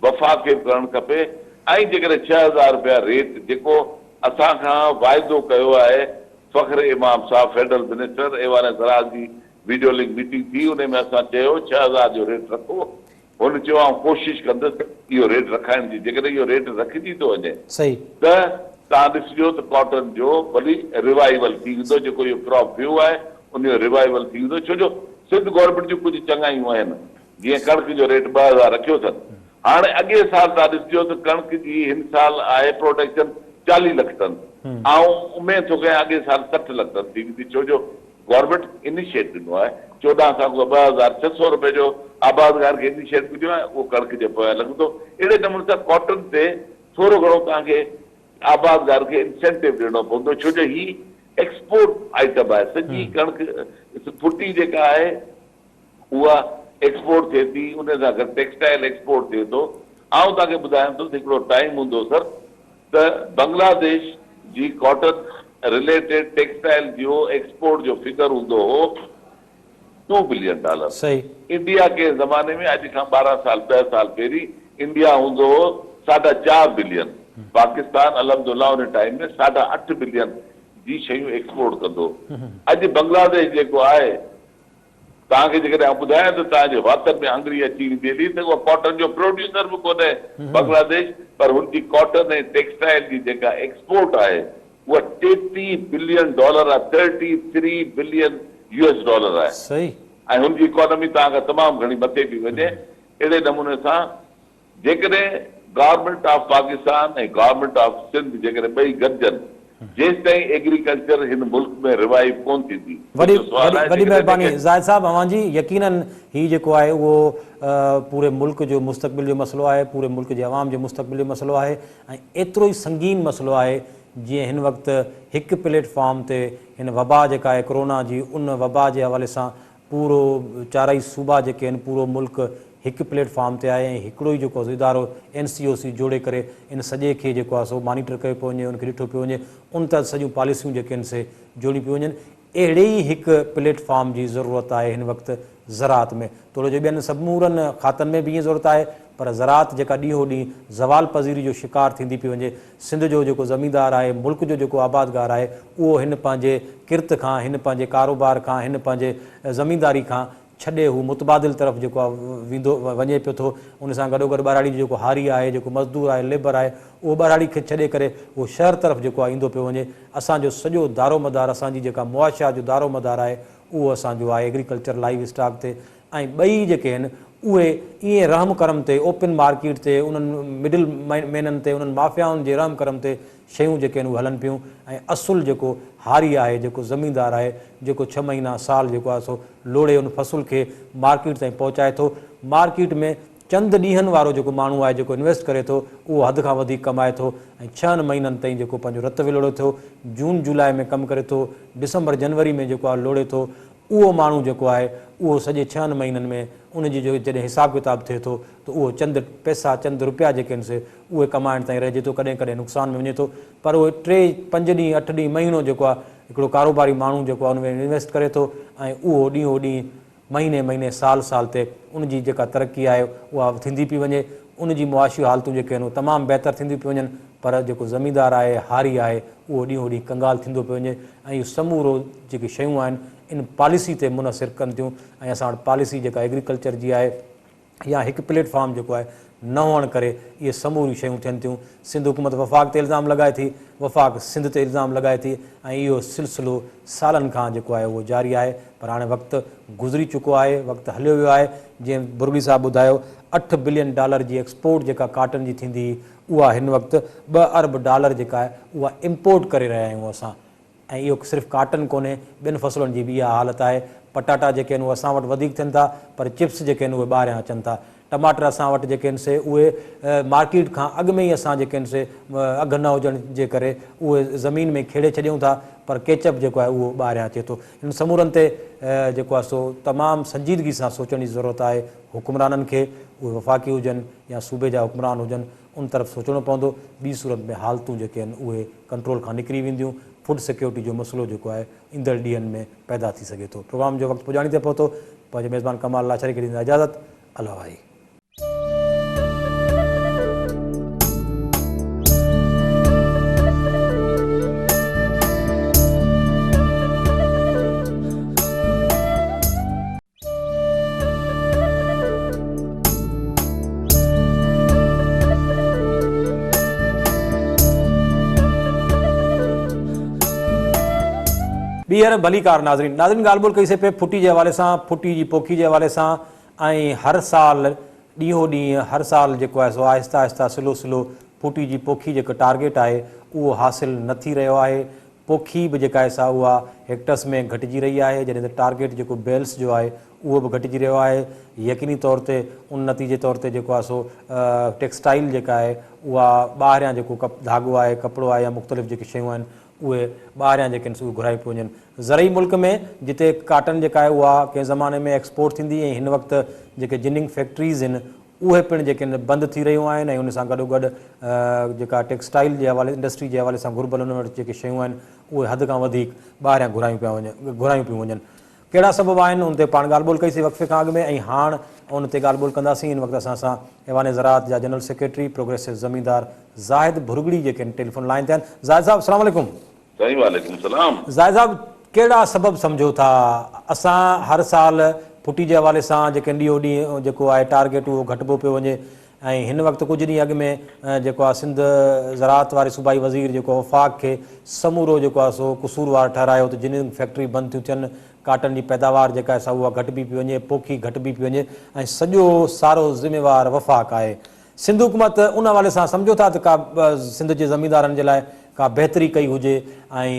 وفاق کي به ڪرڻ کپي ۽ جيڪڏهن 6000 رپيا ريٽ جيڪو اسان کان واعدو ڪيو آهي فخر امام صاحب فيڊرل منسٽر ايوان زراعت جي ويڊيو لنڪ ميٽنگ ٿي انهي ۾ اسان چيو 6000 جو ريٽ رکو هن چيو آئون ڪوشش ڪندس اهو ريٽ رکائڻ جي جيڪڏهن اهو ريٽ رکجي ٿو وڃي ته توهان ڏسجو ته ڪاٽن جو وري ريوائيول ٿي ويندو جيڪو اهو ڪراپ ويو آهي ان جو ريوائيول ٿي ويندو ڇو جو سنڌ گورنمينٽ جون ڪجهه چڱايون آهن. جيئن ڪڻڪ جو ريٽ 2000 رکيو اٿن. هاڻي اڳئين سال توهان ڏسجو ته ڪڻڪ جي هن سال آهي پروڊڪشن 40 لک ٽن. آئون اميد ٿو ڪيان اڳئين سال 60 لک ٽن ٿي ويندي ڇو جو گورنمينٽ انيشيٽ ڏنو آهي. 14 کان پوء 2600 روپيه جو آبادگار کي انيشيٽ مليو آهي اهو ڪڻڪ جي پويان لڳندو. اهڙي نموني سان ڪاٽن تي ٿورو گهڻو توهان کي آبادگار کي انسينٽو ڏيڻو پوندو ڇو جو هي ايڪسپورٽ آئٽم آهي. سڄي ڪڻڪ ڦٽي جيڪا آهي اها ايڪسپورٽ ٿئي ٿي ان سان گڏ ٽيڪسٽائل ايڪسپورٽ ٿئي ٿو. آئون توهان کي ٻڌايان ٿو ته هڪڙو ٽائيم هوندو هو سر ته بنگلاديش جي ڪاٽن رليٽيڊ ٽيڪسٽائل جو ايڪسپورٽ جو فگر هوندو هو ٽو بلين ڊالر. انڊيا ڪنهن زماني ۾ اڄ کان 12 سال 10 سال پهرين انڊيا هوندو هو ساڍا چار بلين پاڪستان الحمدالله ان ٽائيم ۾ ساڍا اٺ بلين جي شيون ايڪسپورٽ ڪندو هو. اڄ بنگلاديش جيڪو آهي توهان کي جيڪڏهن آئون ٻڌايان ته توهان جي واتن ۾ آڱري اچي ويندي هلي ته اها ڪاٽن جو پروڊيوسر به ڪونهي بنگلاديش پر هن جي ڪاٽن ۽ ٽيڪسٽائل جي جيڪا ايڪسپورٽ آهي اها 33 بلين ڊالر آهي thirty three billion U S dollar آهي ۽ هن جي اڪانومي توهان کان تمام گهڻي مٿي پئي وڃي اهڙي نموني سان جيڪڏهن government of Pakistan ۽ government of Sindh جيڪڏهن ٻئي گڏجن جيستائين ايگريڪلچر هن ملڪ ۾ ريوائيو ڪونه ٿيندي. وڏي منهنجو سوال آهي وڏي جيڪڏهن مهرباني جيڪي. زاهد صاحب اوهان جي يقينن هي جيڪو آهي اهو پوري ملڪ جو مستقبل جو مسئلو آهي پوري ملڪ جي عوام جي مستقبل جو مسئلو آهي ۽ ايترو ئي سنگين مسئلو آهي جيئن هن وقت هڪ پليٽ فارم تي هن وبا جيڪا آهي ڪرونا جي ان وبا جي حوالي سان پورو چارئي صوبا جيڪي آهن پورو ملڪ هڪ پليٽ فارم تي آهي ۽ هڪڙو ئي جيڪو آهي سو ادارو اين سي او سي جوڙي ڪري ان سڄي کي جيڪو آهي سو مانيٽر ڪيو پيو وڃي ان کي ڏٺو پيو وڃي ان تحت سڄيون پاليسيون جيڪي آهن سي جوڙيون پيون وڃن اهڙي ئي هڪ پليٽ فارم جي ضرورت آهي هن وقت زراعت ۾ توڙي جو ٻين سمورن کاتن ۾ به ائين ضرورت آهي پر زراعت جيڪا ڏينهون ڏينهن زوال پذيري جو شڪار ٿيندي پئي وڃي سنڌ جو جيڪو زميندار آهي، ملڪ جو جيڪو آبادگار آهي، اهو هن پنهنجي ڪرت کان، هن پنهنجي ڪاروبار کان، هن پنهنجي زمينداري کان ڇڏي هو متبادل طرف جيڪو آهي ويندو وڃي پيو ٿو. ان سان گڏوگڏ ٻهراڙي جو جيڪو هاري آهي، جيڪو مزدور آهي، ليبر آهي، اهو ٻهراڙي کي ڇڏي ڪري اهو شهر طرف جيڪو آهي ايندو پيو وڃي. اسان جو سڄو دارومدار، اسان جي جيڪا معاشيات جو دارومدار آهي، اهو اسان جو آهي ايگريڪلچر لائيو اسٽاڪ تي ۽ ٻئي جيڪي آهن اهي ائين رحم ڪرم تي اوپن مارڪيٽ تي انهن مڊل مينن تي انهن مافيائن جي رحم ڪرم تي شيون جيڪي آهن اهي هلن پيون ۽ اصل جيڪو هاري آهي جيڪو زميندار آهي جيڪو ڇهه مهينا سال جيڪو آهي سو لوڙي ان فصل کي مارڪيٽ تائين پهچائي ٿو مارڪيٽ ۾ چند ڏينهن وارو جيڪو ماڻهو آهي جيڪو انويسٽ ڪري ٿو اهو حد کان وڌيڪ ڪمائي ٿو ۽ ڇهن مهينن تائين جيڪو پنهنجو رت ولوڙي ٿو جون جولاء ۾ ڪم ڪري ٿو ڊسمبر جنوري ۾ جيڪو آهي لوڙي ٿو اهو ماڻهو جيڪو آهي اهو سڄي ڇهن مهينن ۾ ان جي جو جڏهن حساب ڪتاب ٿئي ٿو ته اهو چند پئسا چند روپيا جيڪي آهن سي اهي ڪمائڻ تائين رهجي ٿو ڪڏهن ڪڏهن نقصان ۾ وڃي ٿو پر اهي ٽي پنج ڏينهن اٺ ڏينهن مهينو جيڪو آهي هڪڙو ڪاروباري ماڻهو جيڪو آهي ان ۾ انويسٽ ڪري ٿو ۽ اهو ڏينهون ڏينهن مهيني مهيني سال سال تي ان جي جيڪا ترقي آهي اها ٿيندي پئي وڃي ان جي معاشي حالتون جيڪي آهن اهي تمام بهتر ٿينديون پيون وڃن پر جيڪو زميندار آهي هاري آهي اهو ڏينهون ڏينهن ڪنگال ٿيندو پيو وڃي ۽ اهو سمورو جيڪي شيون آهن ان پاليسي تي منحصر ڪن ٿيون ۽ اسان وٽ پاليسي جيڪا ايگريڪلچر جي آهي يا هڪ پليٽ فارم جيڪو آهي نه هئڻ ڪري اهي سموريون شيون ٿين ٿيون سنڌ حڪومت وفاق تي الزام لڳائي ٿي وفاق سنڌ تي الزام لڳائي ٿي ۽ اهو سلسلو سالن کان جيڪو آهي اهو جاري آهي پر هاڻي وقت گذري چڪو آهي وقت هليو ويو آهي جيئن برگڙي صاحب ٻڌايو اٺ بلين ڊالر جي ايڪسپورٽ جيڪا ڪاٽن جي ٿيندي هئي اها هن وقت ٻه ارب ڊالر جيڪا آهي اها امپورٽ ڪري رهيا آهيون اسان ۽ اهو صرف ڪاٽن ڪونهي ٻين فصلن جي به اها حالت آهي پٽاٽا جيڪي آهن اهي اسان وٽ وڌيڪ ٿين ٿا پر چپس جيڪي آهن اهي ٻاهريان اچن ٿا ٽماٽر اسان وٽ جيڪي آهن سي اهي مارڪيٽ کان اڳ ۾ ئي اسان جيڪي آهن سي اگهه نه هجڻ جي ڪري اهي زمين ۾ کيڙي ڇڏيون ٿا پر ڪيچپ جيڪو آهي اهو ٻاهريان اچي ٿو انهن سمورن تي جيڪو آهي سو تمام سنجيدگي سان سوچڻ جي ضرورت آهي حڪمرانن کي اهي وفاقي هجن يا صوبي جا حڪمران هجن ان طرف سوچڻو پوندو، ٻي صورت ۾ حالتون جيڪي آهن اهي ڪنٽرول کان نڪري وينديون، فوڊ سيڪيورٽي جو مسئلو جيڪو آهي ايندڙ ڏينهن ۾ پيدا ٿي سگهي ٿو. پروگرام جو وقت پڄاڻي تي پهتو، پنهنجي ميزبان ڪمال لاشاري کي ڏيندا اجازت، الله واهي. ٻيهر ڀليڪار ناظرين ناظرين ڳالهه ٻولهه ڪئي سي پي ڦٽي جي حوالي سان ڦٽي جي پوکي جي حوالي سان ۽ هر سال ڏينهون ڏينهن هر سال جيڪو آهي سو آهسته آهسته سلو سلو ڦوٽي جي پوکي جيڪو ٽارگيٽ آهي اهو حاصل نه ٿي رهيو آهي پوکي به جيڪا آهي سا اها هيڪٽرس ۾ گهٽجي رهي آهي جڏهن ته ٽارگيٽ جيڪو بيلس جو آهي اهو به گهٽجي رهيو آهي يقيني طور تي ان نتيجي طور تي جيڪو آهي سو ٽيڪسٽائيل جيڪا آهي اها ٻاهريان جيڪو ڌاڳو آهي ڪپڙو آهي يا مختلف جيڪي شيون آهن اهي ٻاهريان جيڪي آهن سو اهي گهرايون پيون وڃن. زرعي ملڪ ۾ جتي ڪاٽن جيڪا آهي اها ڪنهن زماني ۾ ايڪسپورٽ ٿيندي ۽ هن وقت جيڪي جننگ فيڪٽريز آهن اهي پڻ جيڪي آهن بند ٿي رهيون آهن ۽ ان سان گڏوگڏ جيڪا ٽيڪسٽائيل جي حوالي انڊسٽري جي حوالي سان گهربل انهن وٽ جيڪي شيون آهن اهي حد کان وڌيڪ ٻاهريان گهرايون پيا وڃن گهرايون پيون وڃن. ڪهڙا سبب آهن ان تي پاڻ ڳالهه ٻولهه ڪئي سين وقفي کان اڳ ۾ ۽ هاڻ ان تي ڳالهه ٻولهه ڪنداسين. هن وقت اسان سان ايوان زراعت جا جنرل سيڪريٽري پروگريسو زميندار زاهد ڀرڳڙي جيڪي آهن ٽيليفون لائين تي آهن. زاهد صاحب السلام عليڪم. سائين وعليڪم السلام. زاهد صاحب ڪهڙا سبب سمجهو ٿا اسان هر سال ڦٽي جي حوالي سان جيڪي ڏينهون ڏينهن جيڪو آهي ٽارگيٽ اهو گهٽبو پيو وڃي ۽ هن وقت ڪجهه ڏينهن اڳ ۾ جيڪو آهي سنڌ زراعت واري صوبائي وزير جيڪو وفاق کي سمورو جيڪو آهي سو قصوروار ٺهرايو ته جننگ فيڪٽري بند ٿيون ٿين ڪاٽن جي پيداوار جيڪا آهي سا اها گهٽبي پئي وڃي پوکي گهٽبي پئي وڃي ۽ سڄو سارو ذميوار وفاق آهي سنڌ حڪومت ان حوالي سان سمجهو ٿا ته ڪا سنڌ جي زميندارن جي لاء ڪا بهتري ڪئي هجي ۽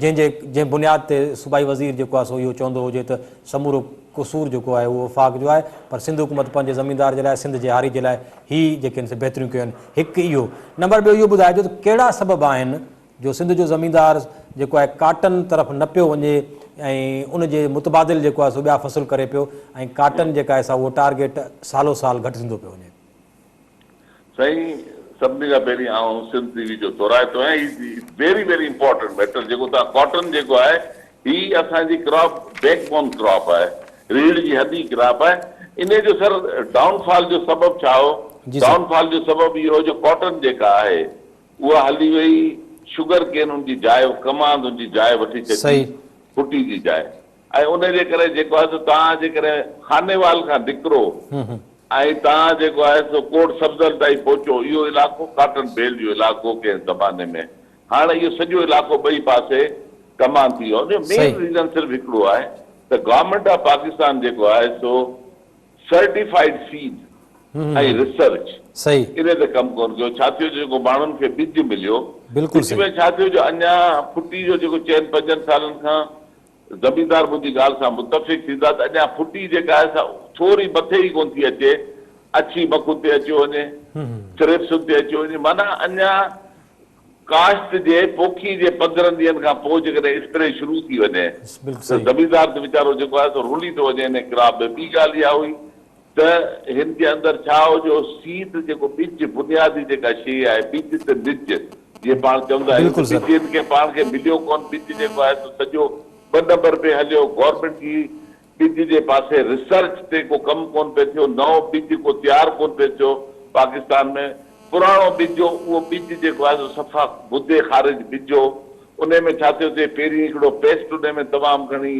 جنهن جي جنهن بنياد تي صوبائي وزير جيڪو آهي سو اهو چوندو هجي ته سمورو قصور جيڪو آهي اهو وفاق جو آهي پر سنڌ حڪومت پنهنجي زميندار جي لاء سنڌ جي هاري جي لاء هي جيڪي آهن سي بهتريون ڪيون آهن هڪ اهو نمبر ٻيو اهو ٻڌائجو ته ڪهڙا سبب آهن جو سنڌ جو زميندار جيڪو آهي ڪاٽن طرف نه پيو وڃي ۽ ان جي متبادل جيڪو آهي سو ٻيا فصل ڪري پيو ۽ ڪاٽن جيڪا آهي سا اهو ٽارگيٽ سالو سال گهٽ ٿيندو پيو وڃي. سائين سڀني کان پهرين آئون سنڌ ٽي وي جو ٿورائتو آهيان هي ويري ويري امپارٽنٽ ميٽر جيڪو تان ڪاٽن جيڪو آهي هي اسان جي ڪراپ بيڪ بون ڪراپ آهي ريڙهه جي هڏي ڪراپ آهي انهي جو سر ڊائون فال جو سبب ڇا هو ڊائون فال جو سبب اهو هو جو ڪاٽن جيڪا آهي اها هلي وئي شگر ڪين ان جي جاء ڪماند ان جي جاء وٺي ڇڏي ڦٽي جي جاء ۽ ان جي ڪري جيڪو آهي سو توهان جيڪڏهن خانيوال کان نڪرو ۽ توهان جيڪو آهي سو ڪوٽ سبزل تائين پهچو اهو علائقو ڪاٽن بيل جو علائقو هو ڪنهن زماني ۾ هاڻ اهو سڄو علائقو ٻئي پاسي ڪمان ٿي ويو آهي ان جو مين ريزن صرف هڪڙو آهي ته گورنمينٽ آف پاڪستان جيڪو آهي سو سرٽيفائيڊ سيڊ ۽ ريسرچ انهي تي ڪم ڪونه ڪيو ڇا ٿيو جو جيڪو ماڻهن کي ٻج مليو ٻج ۾ ڇا ٿيو جو اڃا ڦٽي جو جيڪو چئن پنجن سالن کان زميندار منهنجي ڳالهه سان متفق ٿيندا ته اڃا ڦٽي جيڪا آهي سا ٿوري مٿي ئي ڪونه ٿي اچي اڇي مک تي اچيو وڃي ٿرپسن تي اچيو وڃي معنيٰ اڃا ڪاشت جي پوکي جي 15 ڏينهن کان پوء جيڪڏهن اسپري شروع ٿي وڃي ته زميندار ته ويچارو جيڪو آهي سو رلي ٿو وڃي انهي ڪراپ ۾. ٻي ڳالهه اها هئي ته هن جي اندر ڇا هو جو سيڊ جيڪو ٻج بنيادي جيڪا شيء آهي ٻج ته نج جيئن پاڻ چوندا آهيون ته ٻج هن کي پاڻ کي مليو ڪونه ٻج جيڪو آهي سو سڄو ٻه نمبر پئي هليو گورنمينٽ جي ٻج جي پاسي ريسرچ تي ڪو ڪم ڪونه پئي ٿيو، نئون ٻج ڪو تيار ڪونه پئي ٿيو، پاڪستان ۾ پراڻو ٻج هو، اهو ٻج جيڪو آهي سو صفا مدي خارج ٻج هو، انهي ۾ ڇا ٿيو ٿئي پهرين هڪڙو پيسٽ انهي ۾ تمام گهڻي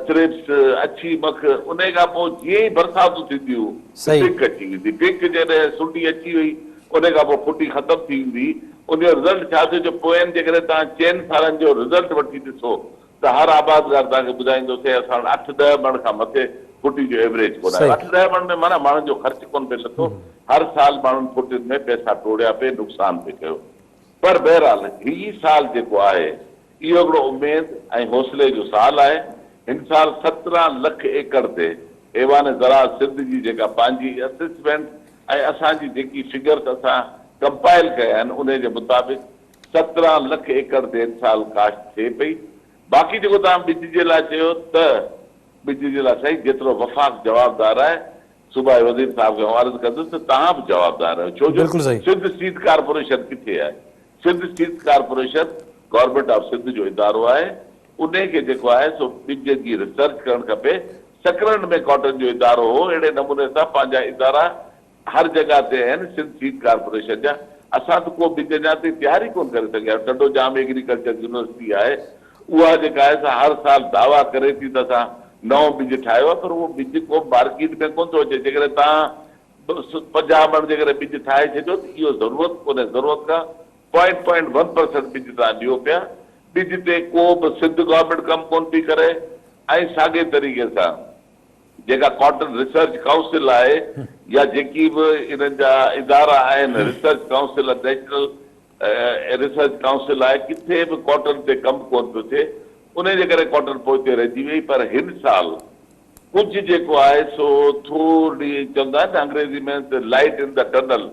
ٿرپس، اڇي مک، انهي کان پوء جيئن ئي برساتون ٿينديون ته پڪ اچي ويندي، پڪ جڏهن سنڊي اچي وئي انهي کان پوء ڦٽي ختم ٿي ويندي، انهي جو رزلٽ ڇا ٿيو جو پوين جيڪڏهن توهان چئن سالن جو رزلٽ وٺي ڏسو ته هر آبادگار توهان کي ٻڌائيندو سائين اسان وٽ اٺ ڏهه مڻ کان مٿي ڦٽي جو ايوريج ڪونه آيو. اٺ ڏهه مڻ ۾ معنيٰ ماڻهن جو خرچ ڪونه پئي لٿو. هر سال ماڻهن ڦٽين ۾ پئسا ٽوڙيا پئي، نقصان پئي ڪيو. پر بهرحال هي سال جيڪو آهي اهو هڪڙو اميد ۽ حوصلي جو سال آهي. هن سال 17 لک ايڪڙ تي ايوان زراعت سنڌ جي جيڪا پنهنجي اسسمينٽ ۽ اسان جي جيڪي فگرس اسان ڪمپائل ڪيا آهن انهي جي مطابق 17 لک ايڪڙ تي هن سال ڪاشت ٿئي پئي. باقي جيڪو توهان ٻج جي لاء چيو ته ٻج جي لاء سائين جيترو وفاق جوابدار آهي صوبائي وزير صاحب کي آئون عرض ڪندس ته توهان به جوابدار آهيو ڇو جو سنڌ سيڊ ڪارپوريشن ڪٿي آهي؟ Sindh seed corporation government of Sindh جو ادارو آهي انهي کي جيڪو آهي سو ٻج جي ريسرچ ڪرڻ کپي. سڪرنڊ ۾ ڪاٽن جو ادارو هو اهڙي نموني سان پنهنجا ادارا هر جڳهه تي آهن سنڌ سيڊ ڪارپوريشن جا اسان ته ڪو ٻج اڃا تائين تيار ئي ڪونه ڪري سگهيا آهيون ٽنڊو ڄام ايگريڪلچر يونيورسٽي آهي اها جيڪا آهي سا هر سال دعويٰ ڪري ٿي ته اسان نئون ٻج ٺاهيو آهي پر اهو ٻج ڪو به مارڪيٽ ۾ ڪونه ٿو اچي جيڪڏهن توهان 50 مڻ جيڪڏهن ٻج ٺاهي ڇڏيو ته اهو ضرورت ڪونهي ضرورت کان پوائنٽ پوائنٽ ون پرسنٽ ٻج توهان ڏيو پيا ٻج تي ڪو به سنڌ گورنمينٽ ڪم ڪونه پئي ڪري ۽ ساڳئي طريقي سان. جيڪا ڪاٽن ريسرچ ڪائونسل آهي يا جيڪي به انهن جا ادارا آهن research council national research council آهي ڪٿي به ڪاٽن تي ڪم ڪونه پيو ٿئي انهي جي ڪري ڪاٽن پوئتي رهجي وئي پر هن سال ڪجهه جيڪو آهي سو ٿورڙي چوندا آهن نه انگريزي ۾ ته لائيٽ ان دا ٽنل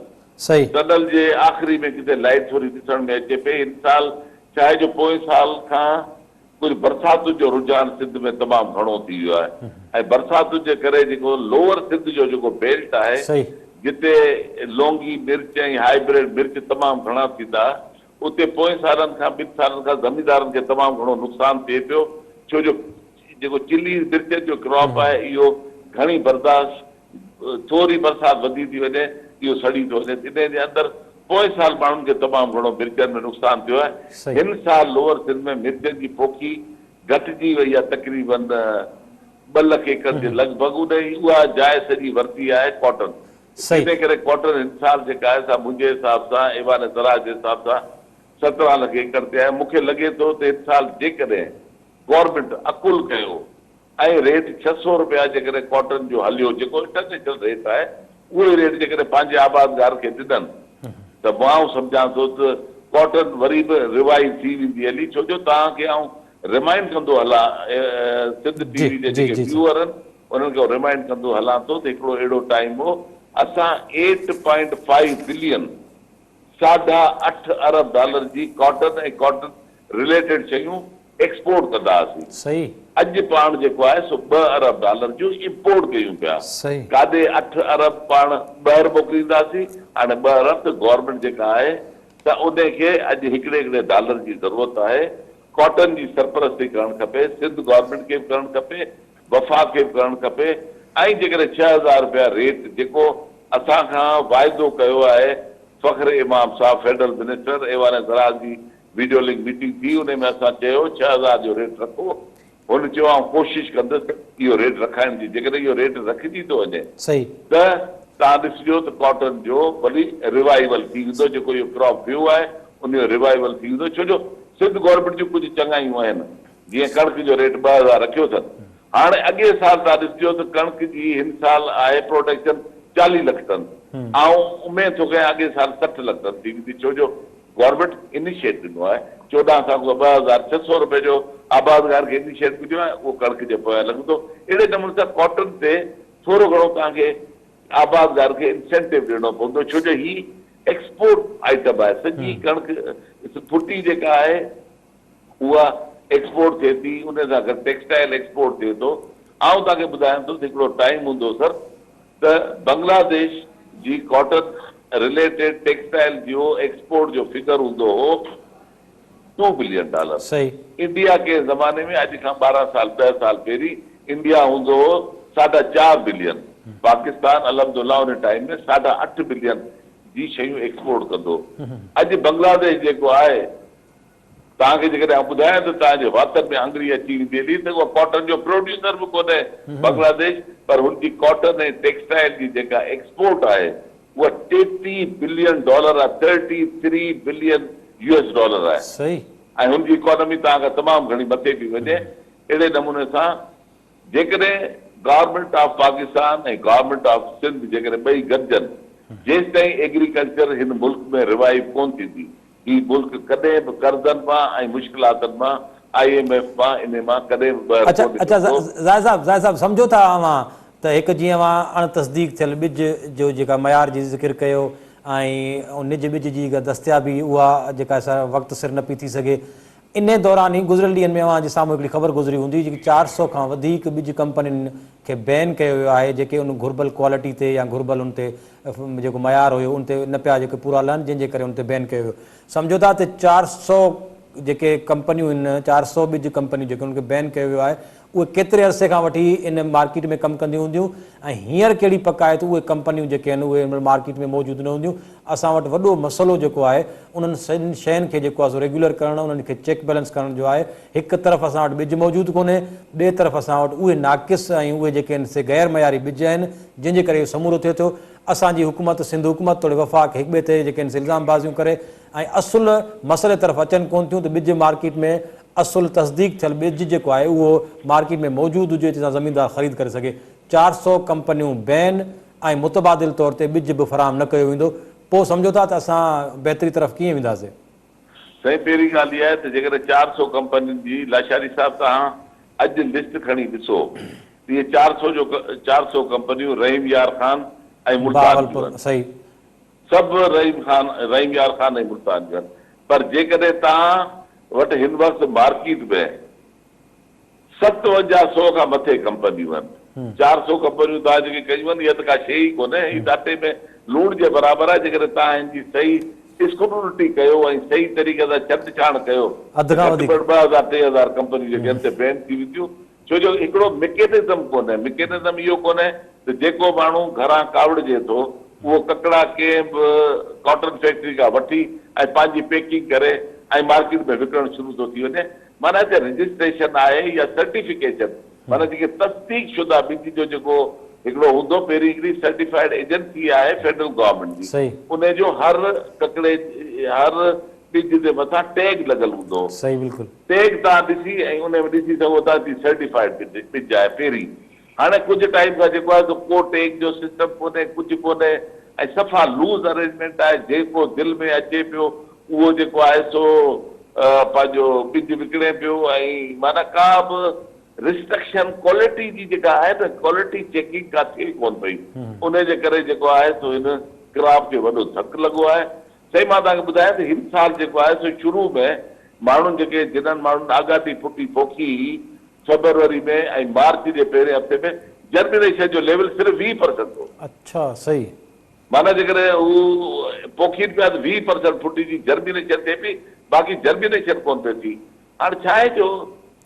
صحيح. ٽنل جي آخري ۾ ڪٿي لائيٽ ٿوري ڏسڻ ۾ اچي پئي هن سال ڇا آهي جو پوئين سال کان ڪجهه برساتن جو رجحان سنڌ ۾ تمام گهڻو ٿي ويو آهي ۽ برساتن جي ڪري جيڪو لوئر سنڌ جو جيڪو بيلٽ آهي جتي لونگي مرچ ۽ هائبرڊ مرچ تمام گهڻا ٿيندا اتي پوئين سالن کان ٻن سالن کان زميندارن کي تمام گهڻو نقصان ٿئي پيو ڇو جو جيڪو چلي مرچن جو ڪراپ آهي اهو گهڻي برداشت ٿوري برسات وڌي ٿي وڃي اهو سڙي ٿو وڃي انهي جي اندر پوئين سال ماڻهن کي تمام گهڻو مرچن ۾ نقصان ٿيو آهي. هن سال لوئر سنڌ ۾ مرچن جي پوکي گهٽجي وئي آهي تقريبن ٻه لک ايڪڙ جي لڳ ڀڳ انهي اها جاء سڄي ورتي آهي ڪاٽن انهي ڪري ڪاٽن هن سال جيڪا آهي سا منهنجي حساب سان ايوان زراعت جي حساب سان 17 لک ايڪڙ تي آهي مون کي لڳي ٿو ته هن سال جيڪڏهن گورنمينٽ عقل ڪيو ۽ ريٽ 600 رپيا جيڪڏهن ڪاٽن جو هليو جيڪو انٽرنيشنل ريٽ آهي اهو ئي ريٽ جيڪڏهن پنهنجي آبادگار کي ڏنن ته به آئون سمجهان ٿو ته ڪاٽن وري به ريوائيو ٿي ويندي هلي ڇو جو توهان کي آئون ريمائنڊ ڪندو هلان سنڌ ٽي وي جي جيڪي ويوئر آهن انهن کي آئون ريمائنڊ ڪندو هلان ٿو ته هڪڙو اهڙو ٽائيم هو اسان ايٽ پوائنٽ فائيو بلين ساڍا اٺ ارب ڊالر جي ڪاٽن ۽ ڪاٽن رليٽيڊ شيون ايڪسپورٽ ڪندا هئاسين. اڄ پاڻ جيڪو آهي سو ٻه ارب ڊالر جون امپورٽ ڪيون پيا. ڪاڏي اٺ ارب پاڻ ٻاهر موڪلينداسين، هاڻي ٻه ارب ته گورنمينٽ جيڪا آهي ته انهي کي اڄ هڪڙي هڪڙي ڊالر جي ضرورت آهي. ڪاٽن جي سرپرستي ڪرڻ کپي، سنڌ گورنمينٽ کي به ڪرڻ کپي، وفاق کي به ڪرڻ کپي ۽ جيڪڏهن 6000 رپيا ريٽ جيڪو اسان کان واعدو ڪيو آهي فخر امام صاحب فيڊرل منسٽر ايوان زراعت جي ويڊيو لنڪ ميٽنگ ٿي انهي ۾ اسان چيو 6000 جو ريٽ رکو هن چيو آئون ڪوشش ڪندس اهو ريٽ رکائڻ جي جيڪڏهن اهو ريٽ رکجي ٿو وڃي ته توهان ڏسجو ته ڪاٽن جو وري ريوائيول ٿي ويندو جيڪو اهو ڪراپ ويو آهي ان جو ريوائيول ٿي ويندو ڇو جو سنڌ گورنمينٽ جون ڪجهه چڱايون آهن جيئن ڪڻڪ جو ريٽ 2000 رکيو اٿن هاڻي اڳئين سال توهان ڏسجو ته ڪڻڪ جي هن سال آهي پروڊڪشن 40 لک ٽن آئون اميد ٿو ڪيان اڳئين سال 60 لک ٽن ٿي ويندي ڇو جو گورنمينٽ انيشيٽ ڏنو آهي 14 سان کان 2600 روپيه جو آبادگار کي انيشيٽ مليو آهي اهو ڪڻڪ جي پويان لڳندو اهڙي نموني سان ڪاٽن تي ٿورو گهڻو توهان کي آبادگار کي انسينٽو ڏيڻو پوندو ڇو جو هي ايڪسپورٽ آئٽم آهي سڄي ڪڻڪ ڦٽي جيڪا آهي اها ايڪسپورٽ ٿئي ٿي ان سان گڏ ٽيڪسٽائل ايڪسپورٽ ٿئي ٿو آئون توهان کي ٻڌايان ٿو ته هڪڙو ٽائيم هوندو هو سر ته بنگلاديش جي ڪاٽن رليٽيڊ ٽيڪسٽائل جو ايڪسپورٽ جو فگر هوندو هو ٽو بلين ڊالر انڊيا ڪنهن زماني ۾ اڄ کان 12 سال 10 سال پهرين انڊيا هوندو هو ساڍا چار بلين پاڪستان الحمدالله ان ٽائيم ۾ ساڍا اٺ بلين جي شيون ايڪسپورٽ ڪندو هو اڄ بنگلاديش جيڪو آهي توهان کي جيڪڏهن آئون ٻڌايان ته توهان جي واتن ۾ آڱري اچي ويندي هلي ته اها ڪاٽن جو پروڊيوسر به ڪونهي بنگلاديش پر هن جي ڪاٽن ۽ ٽيڪسٽائل جي جيڪا ايڪسپورٽ آهي اها 33 بلين ڊالر آهي thirty three billion U S dollar آهي ۽ هن جي اڪانومي توهان کان تمام گهڻي مٿي پئي وڃي اهڙي نموني سان جيڪڏهن government of Pakistan ۽ government of Sindh جيڪڏهن ٻئي گڏجن جيستائين ايگريڪلچر هن ملڪ ۾ ريوائيو ڪونه ٿيندي هي ملڪ ڪڏهن به قرضن مان ۽ مشڪلاتن مان I M F مان انهي مان ڪڏهن به ٻاهر اڇا ڪونه اڇا نڪرندو. زاهد صاحب زاهد صاحب سمجهو ٿا اوهان ته هڪ جيئن اوهان اڻ تصديق ٿيل ٻج جو جيڪا معيار جي ذڪر ڪيو ۽ نج ٻج جي جيڪا دستيابي اها جيڪا سا وقت سر نه پئي ٿي سگهي انهي دوران ئي گذريل ڏينهن ۾ اوهان جي سامهون هڪڙي خبر گذري هوندي جيڪي 400 کان وڌيڪ ٻج ڪمپنين کي بين ڪيو ويو آهي جيڪي ان گهربل ڪوالٽي تي يا گهربل ان تي جيڪو معيار هيو ان تي نه پيا جيڪي پورا لهن جنهن جي ڪري ان تي بين ڪيو ويو سمجهو ٿا ته 400 جيڪي ڪمپنيون آهن 400 ٻج ڪمپنيون جيڪي انهن کي بين ڪيو ويو آهي اهي ڪيتري عرصي کان وٺي ان مارڪيٽ ۾ ڪم ڪنديون هونديون ۽ هينئر ڪهڙي پڪ آهي ته اهي ڪمپنيون جيڪي آهن اهي هن مهل مارڪيٽ ۾ موجود نه هونديون. اسان وٽ وڏو مسئلو جيڪو آهي انهن سڄين شين کي جيڪو آهي سو ريگيولر ڪرڻ انهن کي چيڪ بيلنس ڪرڻ جو آهي. هڪ طرف اسان وٽ ٻج موجود ڪونهي ٻئي طرف اسان وٽ اهي ناقص ۽ اهي جيڪي آهن سي غير معياري ٻج آهن جنهن جي ڪري اهو سمورو ٿئي ٿو. اسان جي حڪومت سنڌ حڪومت توڙي وفاق هڪ ٻئي تي جيڪي آهن سي الزام بازيون ڪري ۽ اصل مسئلي طرف اچن ڪونه ٿيون ته ٻج مارڪيٽ ۾ اصل تصديق ٿيل ٻج جيڪو آهي اهو مارڪيٽ ۾ موجود هجي جتان زميندار خريد ڪري سگهي. 400 ڪمپنيون بين ۽ متبادل طور تي ٻج به فراهم نه ڪيو ويندو، پوء سمجهو ٿا ته اسان بهتري طرف ڪيئن وينداسين؟ سائين پهرين ڳالهه اها آهي ته جيڪڏهن 400 ڪمپنين جي لاشاري صاحب توهان اڄ لسٽ کڻي ڏسو ته اهي 400 جو 400 ڪمپنيون رحيم يار خان ۽ ملتان جون آهن. صحيح. سڀ رحيم خان رحيم يار خان ۽ ملتان جون آهن پر جيڪڏهن توهان وٽ هن وقت مارڪيٽ ۾ 57 سو کان مٿي ڪمپنيون آهن. 400 ڪمپنيون توهان جيڪي ڪيون آهن اها ته ڪا شيء ئي ڪونهي. هي ته اٽي ۾ لوڻ جي برابر آهي. جيڪڏهن توهان هن جي صحيح اسڪروٽني ڪيو ۽ صحيح طريقي سان ڇنڊ ڇاڻ ڪيو اڌ ته کان گهٽ وڌيڪ. ۾ گهٽ 2000 3000 ڪمپنيون جيڪي آهن سي بين ٿي وينديون. ڇو جو هڪڙو مڪينزم ڪونهي. مڪينزم اهو ڪونهي ته جيڪو ماڻهو گهران ڪاوڙجي ٿو اهو ڪڪڙا ڪنهن به ڪاٽن فيڪٽري کان وٺي ۽ پنهنجي پيڪنگ ڪري ۽ مارڪيٽ ۾ وڪڻڻ شروع ٿو ٿي وڃي. معنيٰ ته رجسٽريشن آهي يا سرٽيفڪيشن معنيٰ جيڪي تصديق شده ٻج جو جيڪو هڪڙو هوندو پهرين هڪڙي سرٽيفائيڊ ايجنسي آهي فيڊرل گورنمينٽ جي صحيح. انهي جو هر ڪڪڙي هر ٻج جي مٿان ٽيگ لڳل هوندو صحيح بلڪل. ٽيگ توهان ڏسي ۽ انهي ۾ ڏسي سگهو ٿا ته هي سرٽيفائيڊ ٻج آهي پهرين هاڻي ڪجهه ٽائيم کان جيڪو آهي سو ڪو ٽيگ جو سسٽم ڪونهي ڪجهه ڪونهي ۽ صفا لوز ارينجمينٽ آهي جيڪو دل ۾ اچي پيو اهو جيڪو آهي سو پنهنجو ٻج وڪڻي پيو ۽ معنيٰ ڪا به ريسٽرڪشن ڪوالٽي جي جيڪا آهي نه ڪوالٽي چيڪنگ ڪا ٿئي ڪونه پئي انهي جي ڪري جيڪو آهي سو هن ڪراپ کي وڏو ڌڪ لڳو آهي. سائين مان توهان کي ٻڌايان ته هن سال جيڪو آهي سو شروع ۾ ماڻهن جيڪي جنھن ماڻهن آڳاٽي ڦٽي پوکي هئي فيبروري ۾ ۽ مارچ جي پهرين هفتي ۾ جرمينيشن جو ليول صرف 20 پرسنٽ هو. اڇا صحيح. معنيٰ جيڪڏهن هو پوکين پيا ته 20 پرسنٽ ڦٽي جي جرمينيشن ٿئي پئي باقي جرمينيشن ڪونه پئي ٿي. هاڻ ڇا آهي جو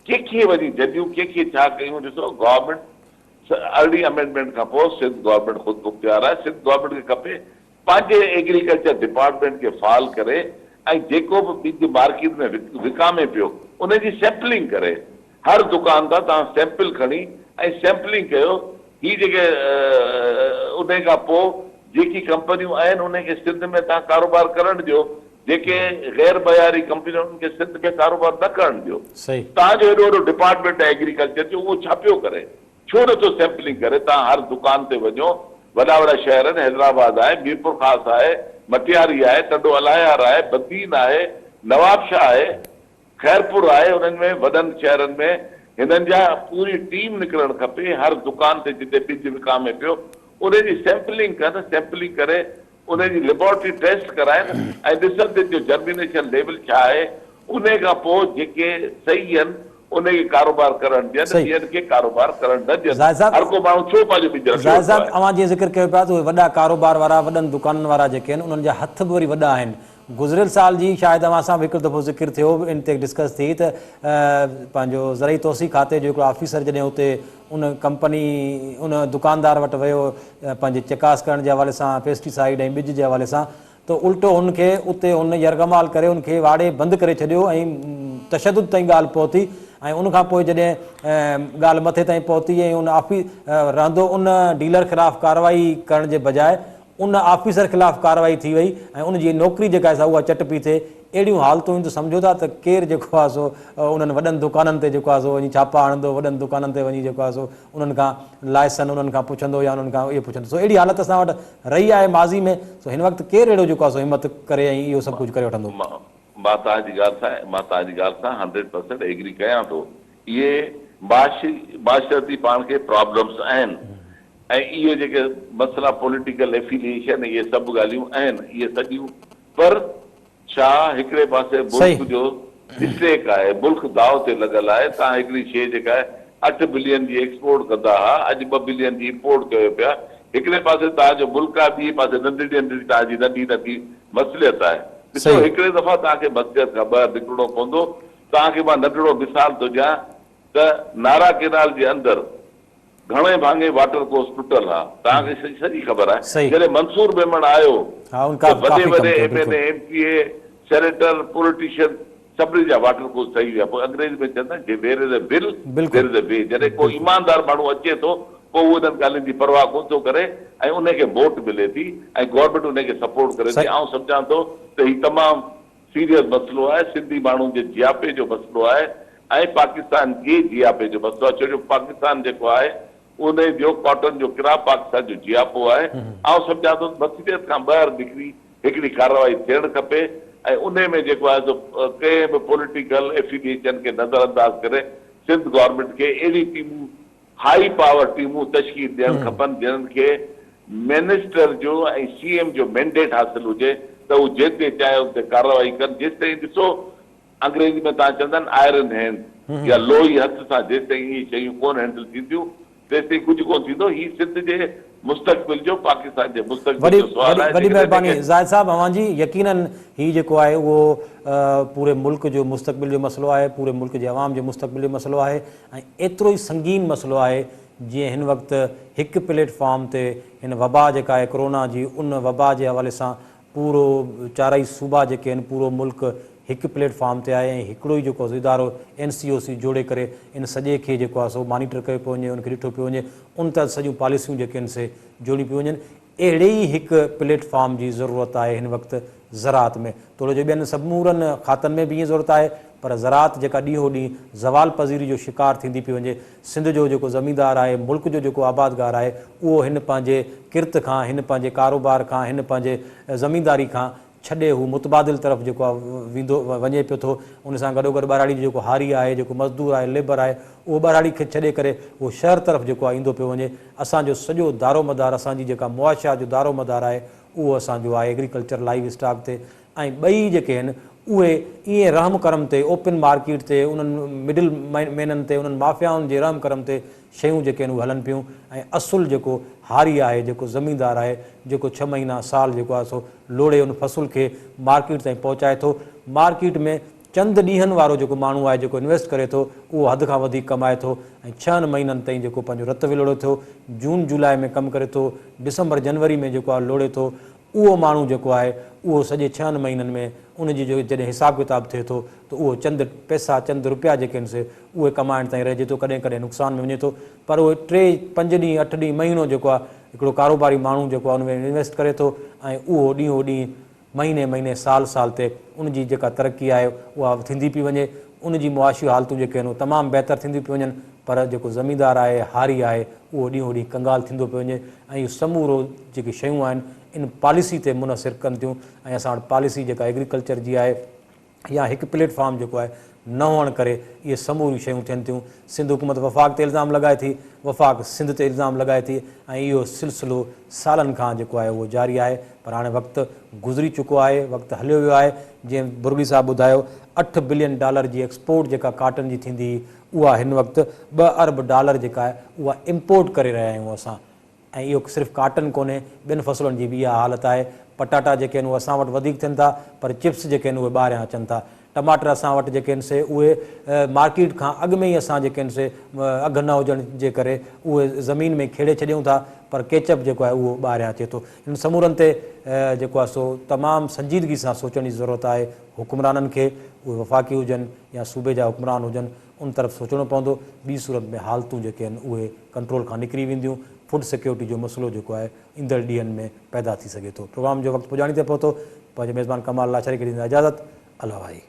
ڪنهن کي وڃي جهليون ڪنهن کي ڇا ڪيون ڏسو گورنمينٽ ارڙهين امينڊمينٽ کان پوء سنڌ گورنمينٽ خود مختيار آهي سنڌ گورنمينٽ کي کپي پنهنجي ايگريڪلچر ڊپارٽمينٽ کي فعال ڪري ۽ جيڪو به ٻج مارڪيٽ ۾ وڪامي پيو ان جي سيمپلنگ ڪري هر دڪان تان توهان سيمپل کڻي ۽ سيمپلنگ ڪيو هي جيڪي انهي کان پوء جيڪي ڪمپنيون آهن انهي کي سنڌ ۾ توهان ڪاروبار ڪرڻ ڏيو جيڪي غير معياري ڪمپنيون آهن انهن کي سنڌ ۾ ڪاروبار نه ڪرڻ ڏيو توهان جو هيڏو وڏو ڊپارٽمينٽ آهي ايگريڪلچر جو اهو ڇا پيو ڪري ڇو نه ٿو سيمپلنگ ڪري توهان هر دڪان تي وڃو وڏا وڏا شهر آهن حيدرآباد آهي ميرپورخاص آهي مٽياري آهي ٽنڊو الهيار آهي بدين آهي نوابشاهه آهي خيرپور آهي انهن ۾ وڏن شهرن ۾ هنن جا پوري ٽيم نڪرڻ کپي هر دڪان تي جتي ٻج وڪامي پيو انهي جي سيمپلنگ ڪن سيمپلنگ ڪري انهي جي ليبارٽري ٽيسٽ ڪرائين ۽ ڏسن ته ان جو جرمينيشن ليول ڇا آهي، انهي کان پوء جيڪي صحيح آهن انهي کي ڪاروبار ڪرڻ ڏين، صحيح. ٻين کي ڪاروبار ڪرڻ نه ڏين، زاهد صاحب هر ڪو ماڻهو ڇو پنهنجو ٻج رکيو زاهد ويٺو صاحب آهي. اوهان جيئن ذڪر ڪيو پيا ته اهي وڏا ڪاروبار وارا وڏن دڪانن وارا جيڪي آهن انهن جا هٿ به وري وڏا آهن گذريل سال جي شايد اوهان سان به هڪ دفعو ذڪر ٿيو ان تي ڊسڪس ٿي ته پنهنجو زرعي توسيع کاتي جو هڪڙو آفيسر جڏهن اتي ان ڪمپني ان دڪاندار وٽ ويو پنهنجي چڪاس ڪرڻ جي حوالي سان پيسٽي سائيڊ ۽ ٻج جي حوالي سان ته الٽو هن کي اتي هن يرغمال ڪري ان کي واڙي بند ڪري ڇڏيو ۽ تشدد تائين ڳالهه پهتي ۽ ان کان پوء جڏهن ڳالهه مٿي تائين پهتي ۽ ان آفي رهندو ان ڊيلر خلاف ڪارروائي ڪرڻ جي بجاء ان آفيسر خلاف ڪارروائي ٿي وئي ۽ ان جي نوڪري جيڪا آهي سا اها چٽ پئي ٿئي. اهڙيون حالتون آهن ته سمجهو ٿا ته ڪير جيڪو آهي سو انهن وڏن دڪانن تي جيڪو آهي سو وڃي ڇاپا هڻندو، وڏن دڪانن تي وڃي جيڪو آهي سو انهن کان لائسن انهن کان پڇندو يا انهن کان اهو پڇندو. سو اهڙي حالت اسان وٽ رهي آهي ماضي ۾ سو هن وقت ڪير اهڙو جيڪو آهي سو همت ڪري ۽ اهو سڀ ڪجهه ڪري وٺندو. مان توهان جي ڳالهه سان مان توهان جي ڳالهه سان هنڊريڊ پرسنٽ ايگري ڪيان ٿو. اهي معاشي معاشرتي پاڻ کي پرابلمس آهن. ۽ اهي جيڪي مسئلا پوليٽيڪل ايفيليئيشن اهي سڀ ڳالهيون آهن اهي سڄيون پر ڇا هڪڙي پاسي ملڪ جو اسٽيڪ آهي ملڪ داء تي لڳل آهي توهان هڪڙي شيء جيڪا آهي اٺ بلين جي ايڪسپورٽ ڪندا ها اڄ ٻه بلين جي امپورٽ ڪيو پيا هڪڙي پاسي توهان جو ملڪ آهي ٻئي پاسي ننڍڙي ننڍڙي توهان جي ننڍي ننڍي مصلحت آهي ڏسو هڪڙي دفعا توهان کي مصلحت کان ٻاهر نڪرڻو پوندو توهان کي مان ننڍڙو مثال ٿو ڏيان ته نارا ڪينال جي اندر گهڻي ڀاڱي واٽر ڪورس ٽٽل ها توهان کي سڄي خبر آهي جڏهن منصور ميمڻ آيو ته وڏي وڏي M N A M P A senator politician سڀني جا واٽر ڪورس ٺهي ويا پوء انگريزي ۾ چوندا آهن جي where is a will there is a way جڏهن ڪو ايماندار ماڻهو اچي ٿو پوء هو انهن ڳالهين جي پرواهه ڪونه ٿو ڪري ۽ انهي کي ووٽ ملي ٿي ۽ گورنمينٽ انهي کي سپورٽ ڪري ٿي آئون سمجهان ٿو ته هي تمام سيريس مسئلو آهي، سنڌي ماڻهن جي جياپي جو مسئلو آهي ۽ پاڪستان جي جياپي جو مسئلو آهي ڇو جو پاڪستان جيڪو آهي انهي جو ڪاٽن جو ڪراپ پاڪستان جو جياپو آهي. آئون سمجهان ٿو ته مصلحت کان ٻاهر نڪري هڪڙي ڪارروائي ٿيڻ کپي ۽ انهي ۾ جيڪو آهي سو ڪنهن به پوليٽيڪل افيليئيشن کي نظر انداز ڪري سنڌ گورنمينٽ کي اهڙي ٽيمون هائي پاور ٽيمون تشڪيل ڏيڻ کپن جنھن کي منسٽر جو ۽ سي ايم جو مينڊيٽ حاصل هجي ته هو جنھن تي چاهي ان تي ڪارروائي ڪن جيستائين ڏسو انگريزي ۾ توهان چوندا آهن آئرن هينڊ يا لوهي هٿ سان جيستائين اهي شيون ڪونه هينڊل ٿينديون تيستائين ڪجهه ڪونه ٿيندو هي سنڌ جي مستقبل جو پاڪستان جي مستقبل وڏي جو سوال وڏي آهي وڏي جيڪڏهن مهرباني جيڪي زاهد صاحب اوهان جي يقينن هي جيڪو آهي اهو پوري ملڪ جو مستقبل جو مسئلو آهي پوري ملڪ جي عوام جي مستقبل جو مسئلو آهي ۽ ايترو ئي سنگين مسئلو آهي جيئن هن وقت هڪ پليٽ فارم تي هن وبا جيڪا آهي ڪرونا جي ان وبا جي حوالي سان پورو چارئي صوبا جيڪي آهن پورو ملڪ هڪ پليٽ فارم تي آهي ۽ هڪڙو ئي جيڪو ادارو اين سي او سي جوڙي ڪري ان سڄي کي جيڪو آهي سو مانيٽر ڪيو پيو وڃي ان کي ڏٺو پيو وڃي ان تحت سڄيون پاليسيون جيڪي آهن سي جوڙيون پيون وڃن اهڙي ئي هڪ پليٽ فارم جي ضرورت آهي هن وقت زراعت ۾ توڙي جو ٻين سمورن کاتن ۾ به ائين ضرورت آهي پر زراعت جيڪا ڏينهون ڏينهن زوال پذيري جو شڪار ٿيندي پئي وڃي سنڌ جو جيڪو زميندار آهي ملڪ جو جيڪو آبادگار آهي اهو هن پنهنجي ڪرت کان هن پنهنجي ڪاروبار کان هن پنهنجي زمينداري کان ڇڏي هو متبادل طرف جيڪو آهي ويندو وڃي پيو ٿو ان سان گڏوگڏ ٻهراڙي جو جيڪو هاري آهي جيڪو مزدور آهي ليبر آهي اهو ٻهراڙي کي ڇڏي ڪري اهو شهر طرف جيڪو آهي ايندو پيو وڃي اسان جو سڄو دارومدار اسان جي جيڪا معاشيات جو دارومدار آهي اهو اسان جو آهي ايگريڪلچر لائيو اسٽاڪ تي ۽ ٻئي جيڪي آهن اهي ائين رحم ڪرم تي اوپن مارڪيٽ تي انهن مڊل مينن تي انهن مافيائن جي رحم ڪرم تي شيون جيڪي آهن اهي هلن پيون ۽ اصل جيڪو هاري آهي جيڪو زميندار آهي جيڪو ڇهه مهينا سال جيڪو آهي سو لوڙي ان فصل کي مارڪيٽ تائين پهچائي ٿو مارڪيٽ ۾ چند ڏينهن وارو جيڪو ماڻهو آهي جيڪو انويسٽ ڪري ٿو اهو حد کان وڌيڪ ڪمائي ٿو ۽ ڇهن مهينن تائين جيڪو پنهنجو رت ولوڙي ٿو جون جولاء ۾ ڪم ڪري ٿو ڊسمبر جنوري ۾ جيڪو آهي لوڙي ٿو اهو ماڻهو جيڪو آهي اهو سڄي ڇهن مهينن ۾ ان جي جو جڏهن حساب ڪتاب ٿئي ٿو ته اهو چند پئسا چند روپيا جيڪي آهن سي اهي ڪمائڻ تائين رهجي ٿو ڪڏهن ڪڏهن نقصان ۾ وڃي ٿو پر اهي ٽي پنج ڏينهن اٺ ڏينهن مهينو جيڪو آهي هڪڙو ڪاروباري ماڻهو جيڪو آهي ان ۾ انويسٽ ڪري ٿو ۽ اهو ڏينهون ڏينهن مهيني مهيني سال سال تي ان جي جيڪا ترقي آهي اها ٿيندي پئي وڃي ان جي معاشي حالتون جيڪي آهن اهي تمام بهتر ٿينديون پيون وڃن پر جيڪو زميندار آهي هاري آهي اهو ڏينهون ڏينهن ڪنگال ٿيندو پيو وڃي ۽ اهو سمورو جيڪي شيون آهن ان پاليسي تي منحصر ڪن ٿيون ۽ اسان وٽ پاليسي جيڪا ايگريڪلچر جي آهي يا هڪ پليٽ فارم جيڪو آهي نه هئڻ ڪري اهي سموريون شيون ٿين ٿيون. سنڌ حڪومت وفاق تي الزام لڳائي ٿي، وفاق سنڌ تي الزام لڳائي ٿي ۽ اهو سلسلو سالن کان جيڪو آهي اهو جاري آهي پر هاڻي وقت گذري چڪو آهي، وقت هليو ويو آهي. جيئن برگڙي صاحب ٻڌايو اٺ بلين ڊالر جي ايڪسپورٽ جيڪا ڪاٽن جي ٿيندي هئي اها هن وقت ٻه ارب ڊالر جيڪا آهي اها امپورٽ ڪري رهيا آهيون اسان ۽ اهو صرف ڪاٽن ڪونهي ٻين فصلن جي به اها حالت آهي. پٽاٽا جيڪي آهن اهي اسان وٽ وڌيڪ ٿين ٿا پر چپس جيڪي آهن اهي ٻاهريان اچن ٿا. ٽماٽر اسان وٽ جيڪي آهن سي اهي مارڪيٽ کان اڳ ۾ ئي اسان جيڪي آهن سي اگهه نه هجڻ جي ڪري اهي زمين ۾ کيڙي ڇڏيون ٿا پر ڪيچپ جيڪو آهي اهو ٻاهريان اچي ٿو. انهن سمورن تي جيڪو آهي سو تمام سنجيدگي سان سوچڻ جي ضرورت آهي حڪمرانن کي اهي وفاقي هجن يا صوبي جا حڪمران هجن ان طرف سوچڻو پوندو، ٻي صورت ۾ حالتون جيڪي آهن اهي ڪنٽرول کان نڪري وينديون، فوڊ سيڪيورٽي جو مسئلو جيڪو آهي ايندڙ ڏينهن ۾ پيدا ٿي سگهي ٿو. پروگرام جو وقت پڄاڻي تي پهتو، پنهنجي ميزبان ڪمال لاشاري کي ڏيندا اجازت، الله واهي.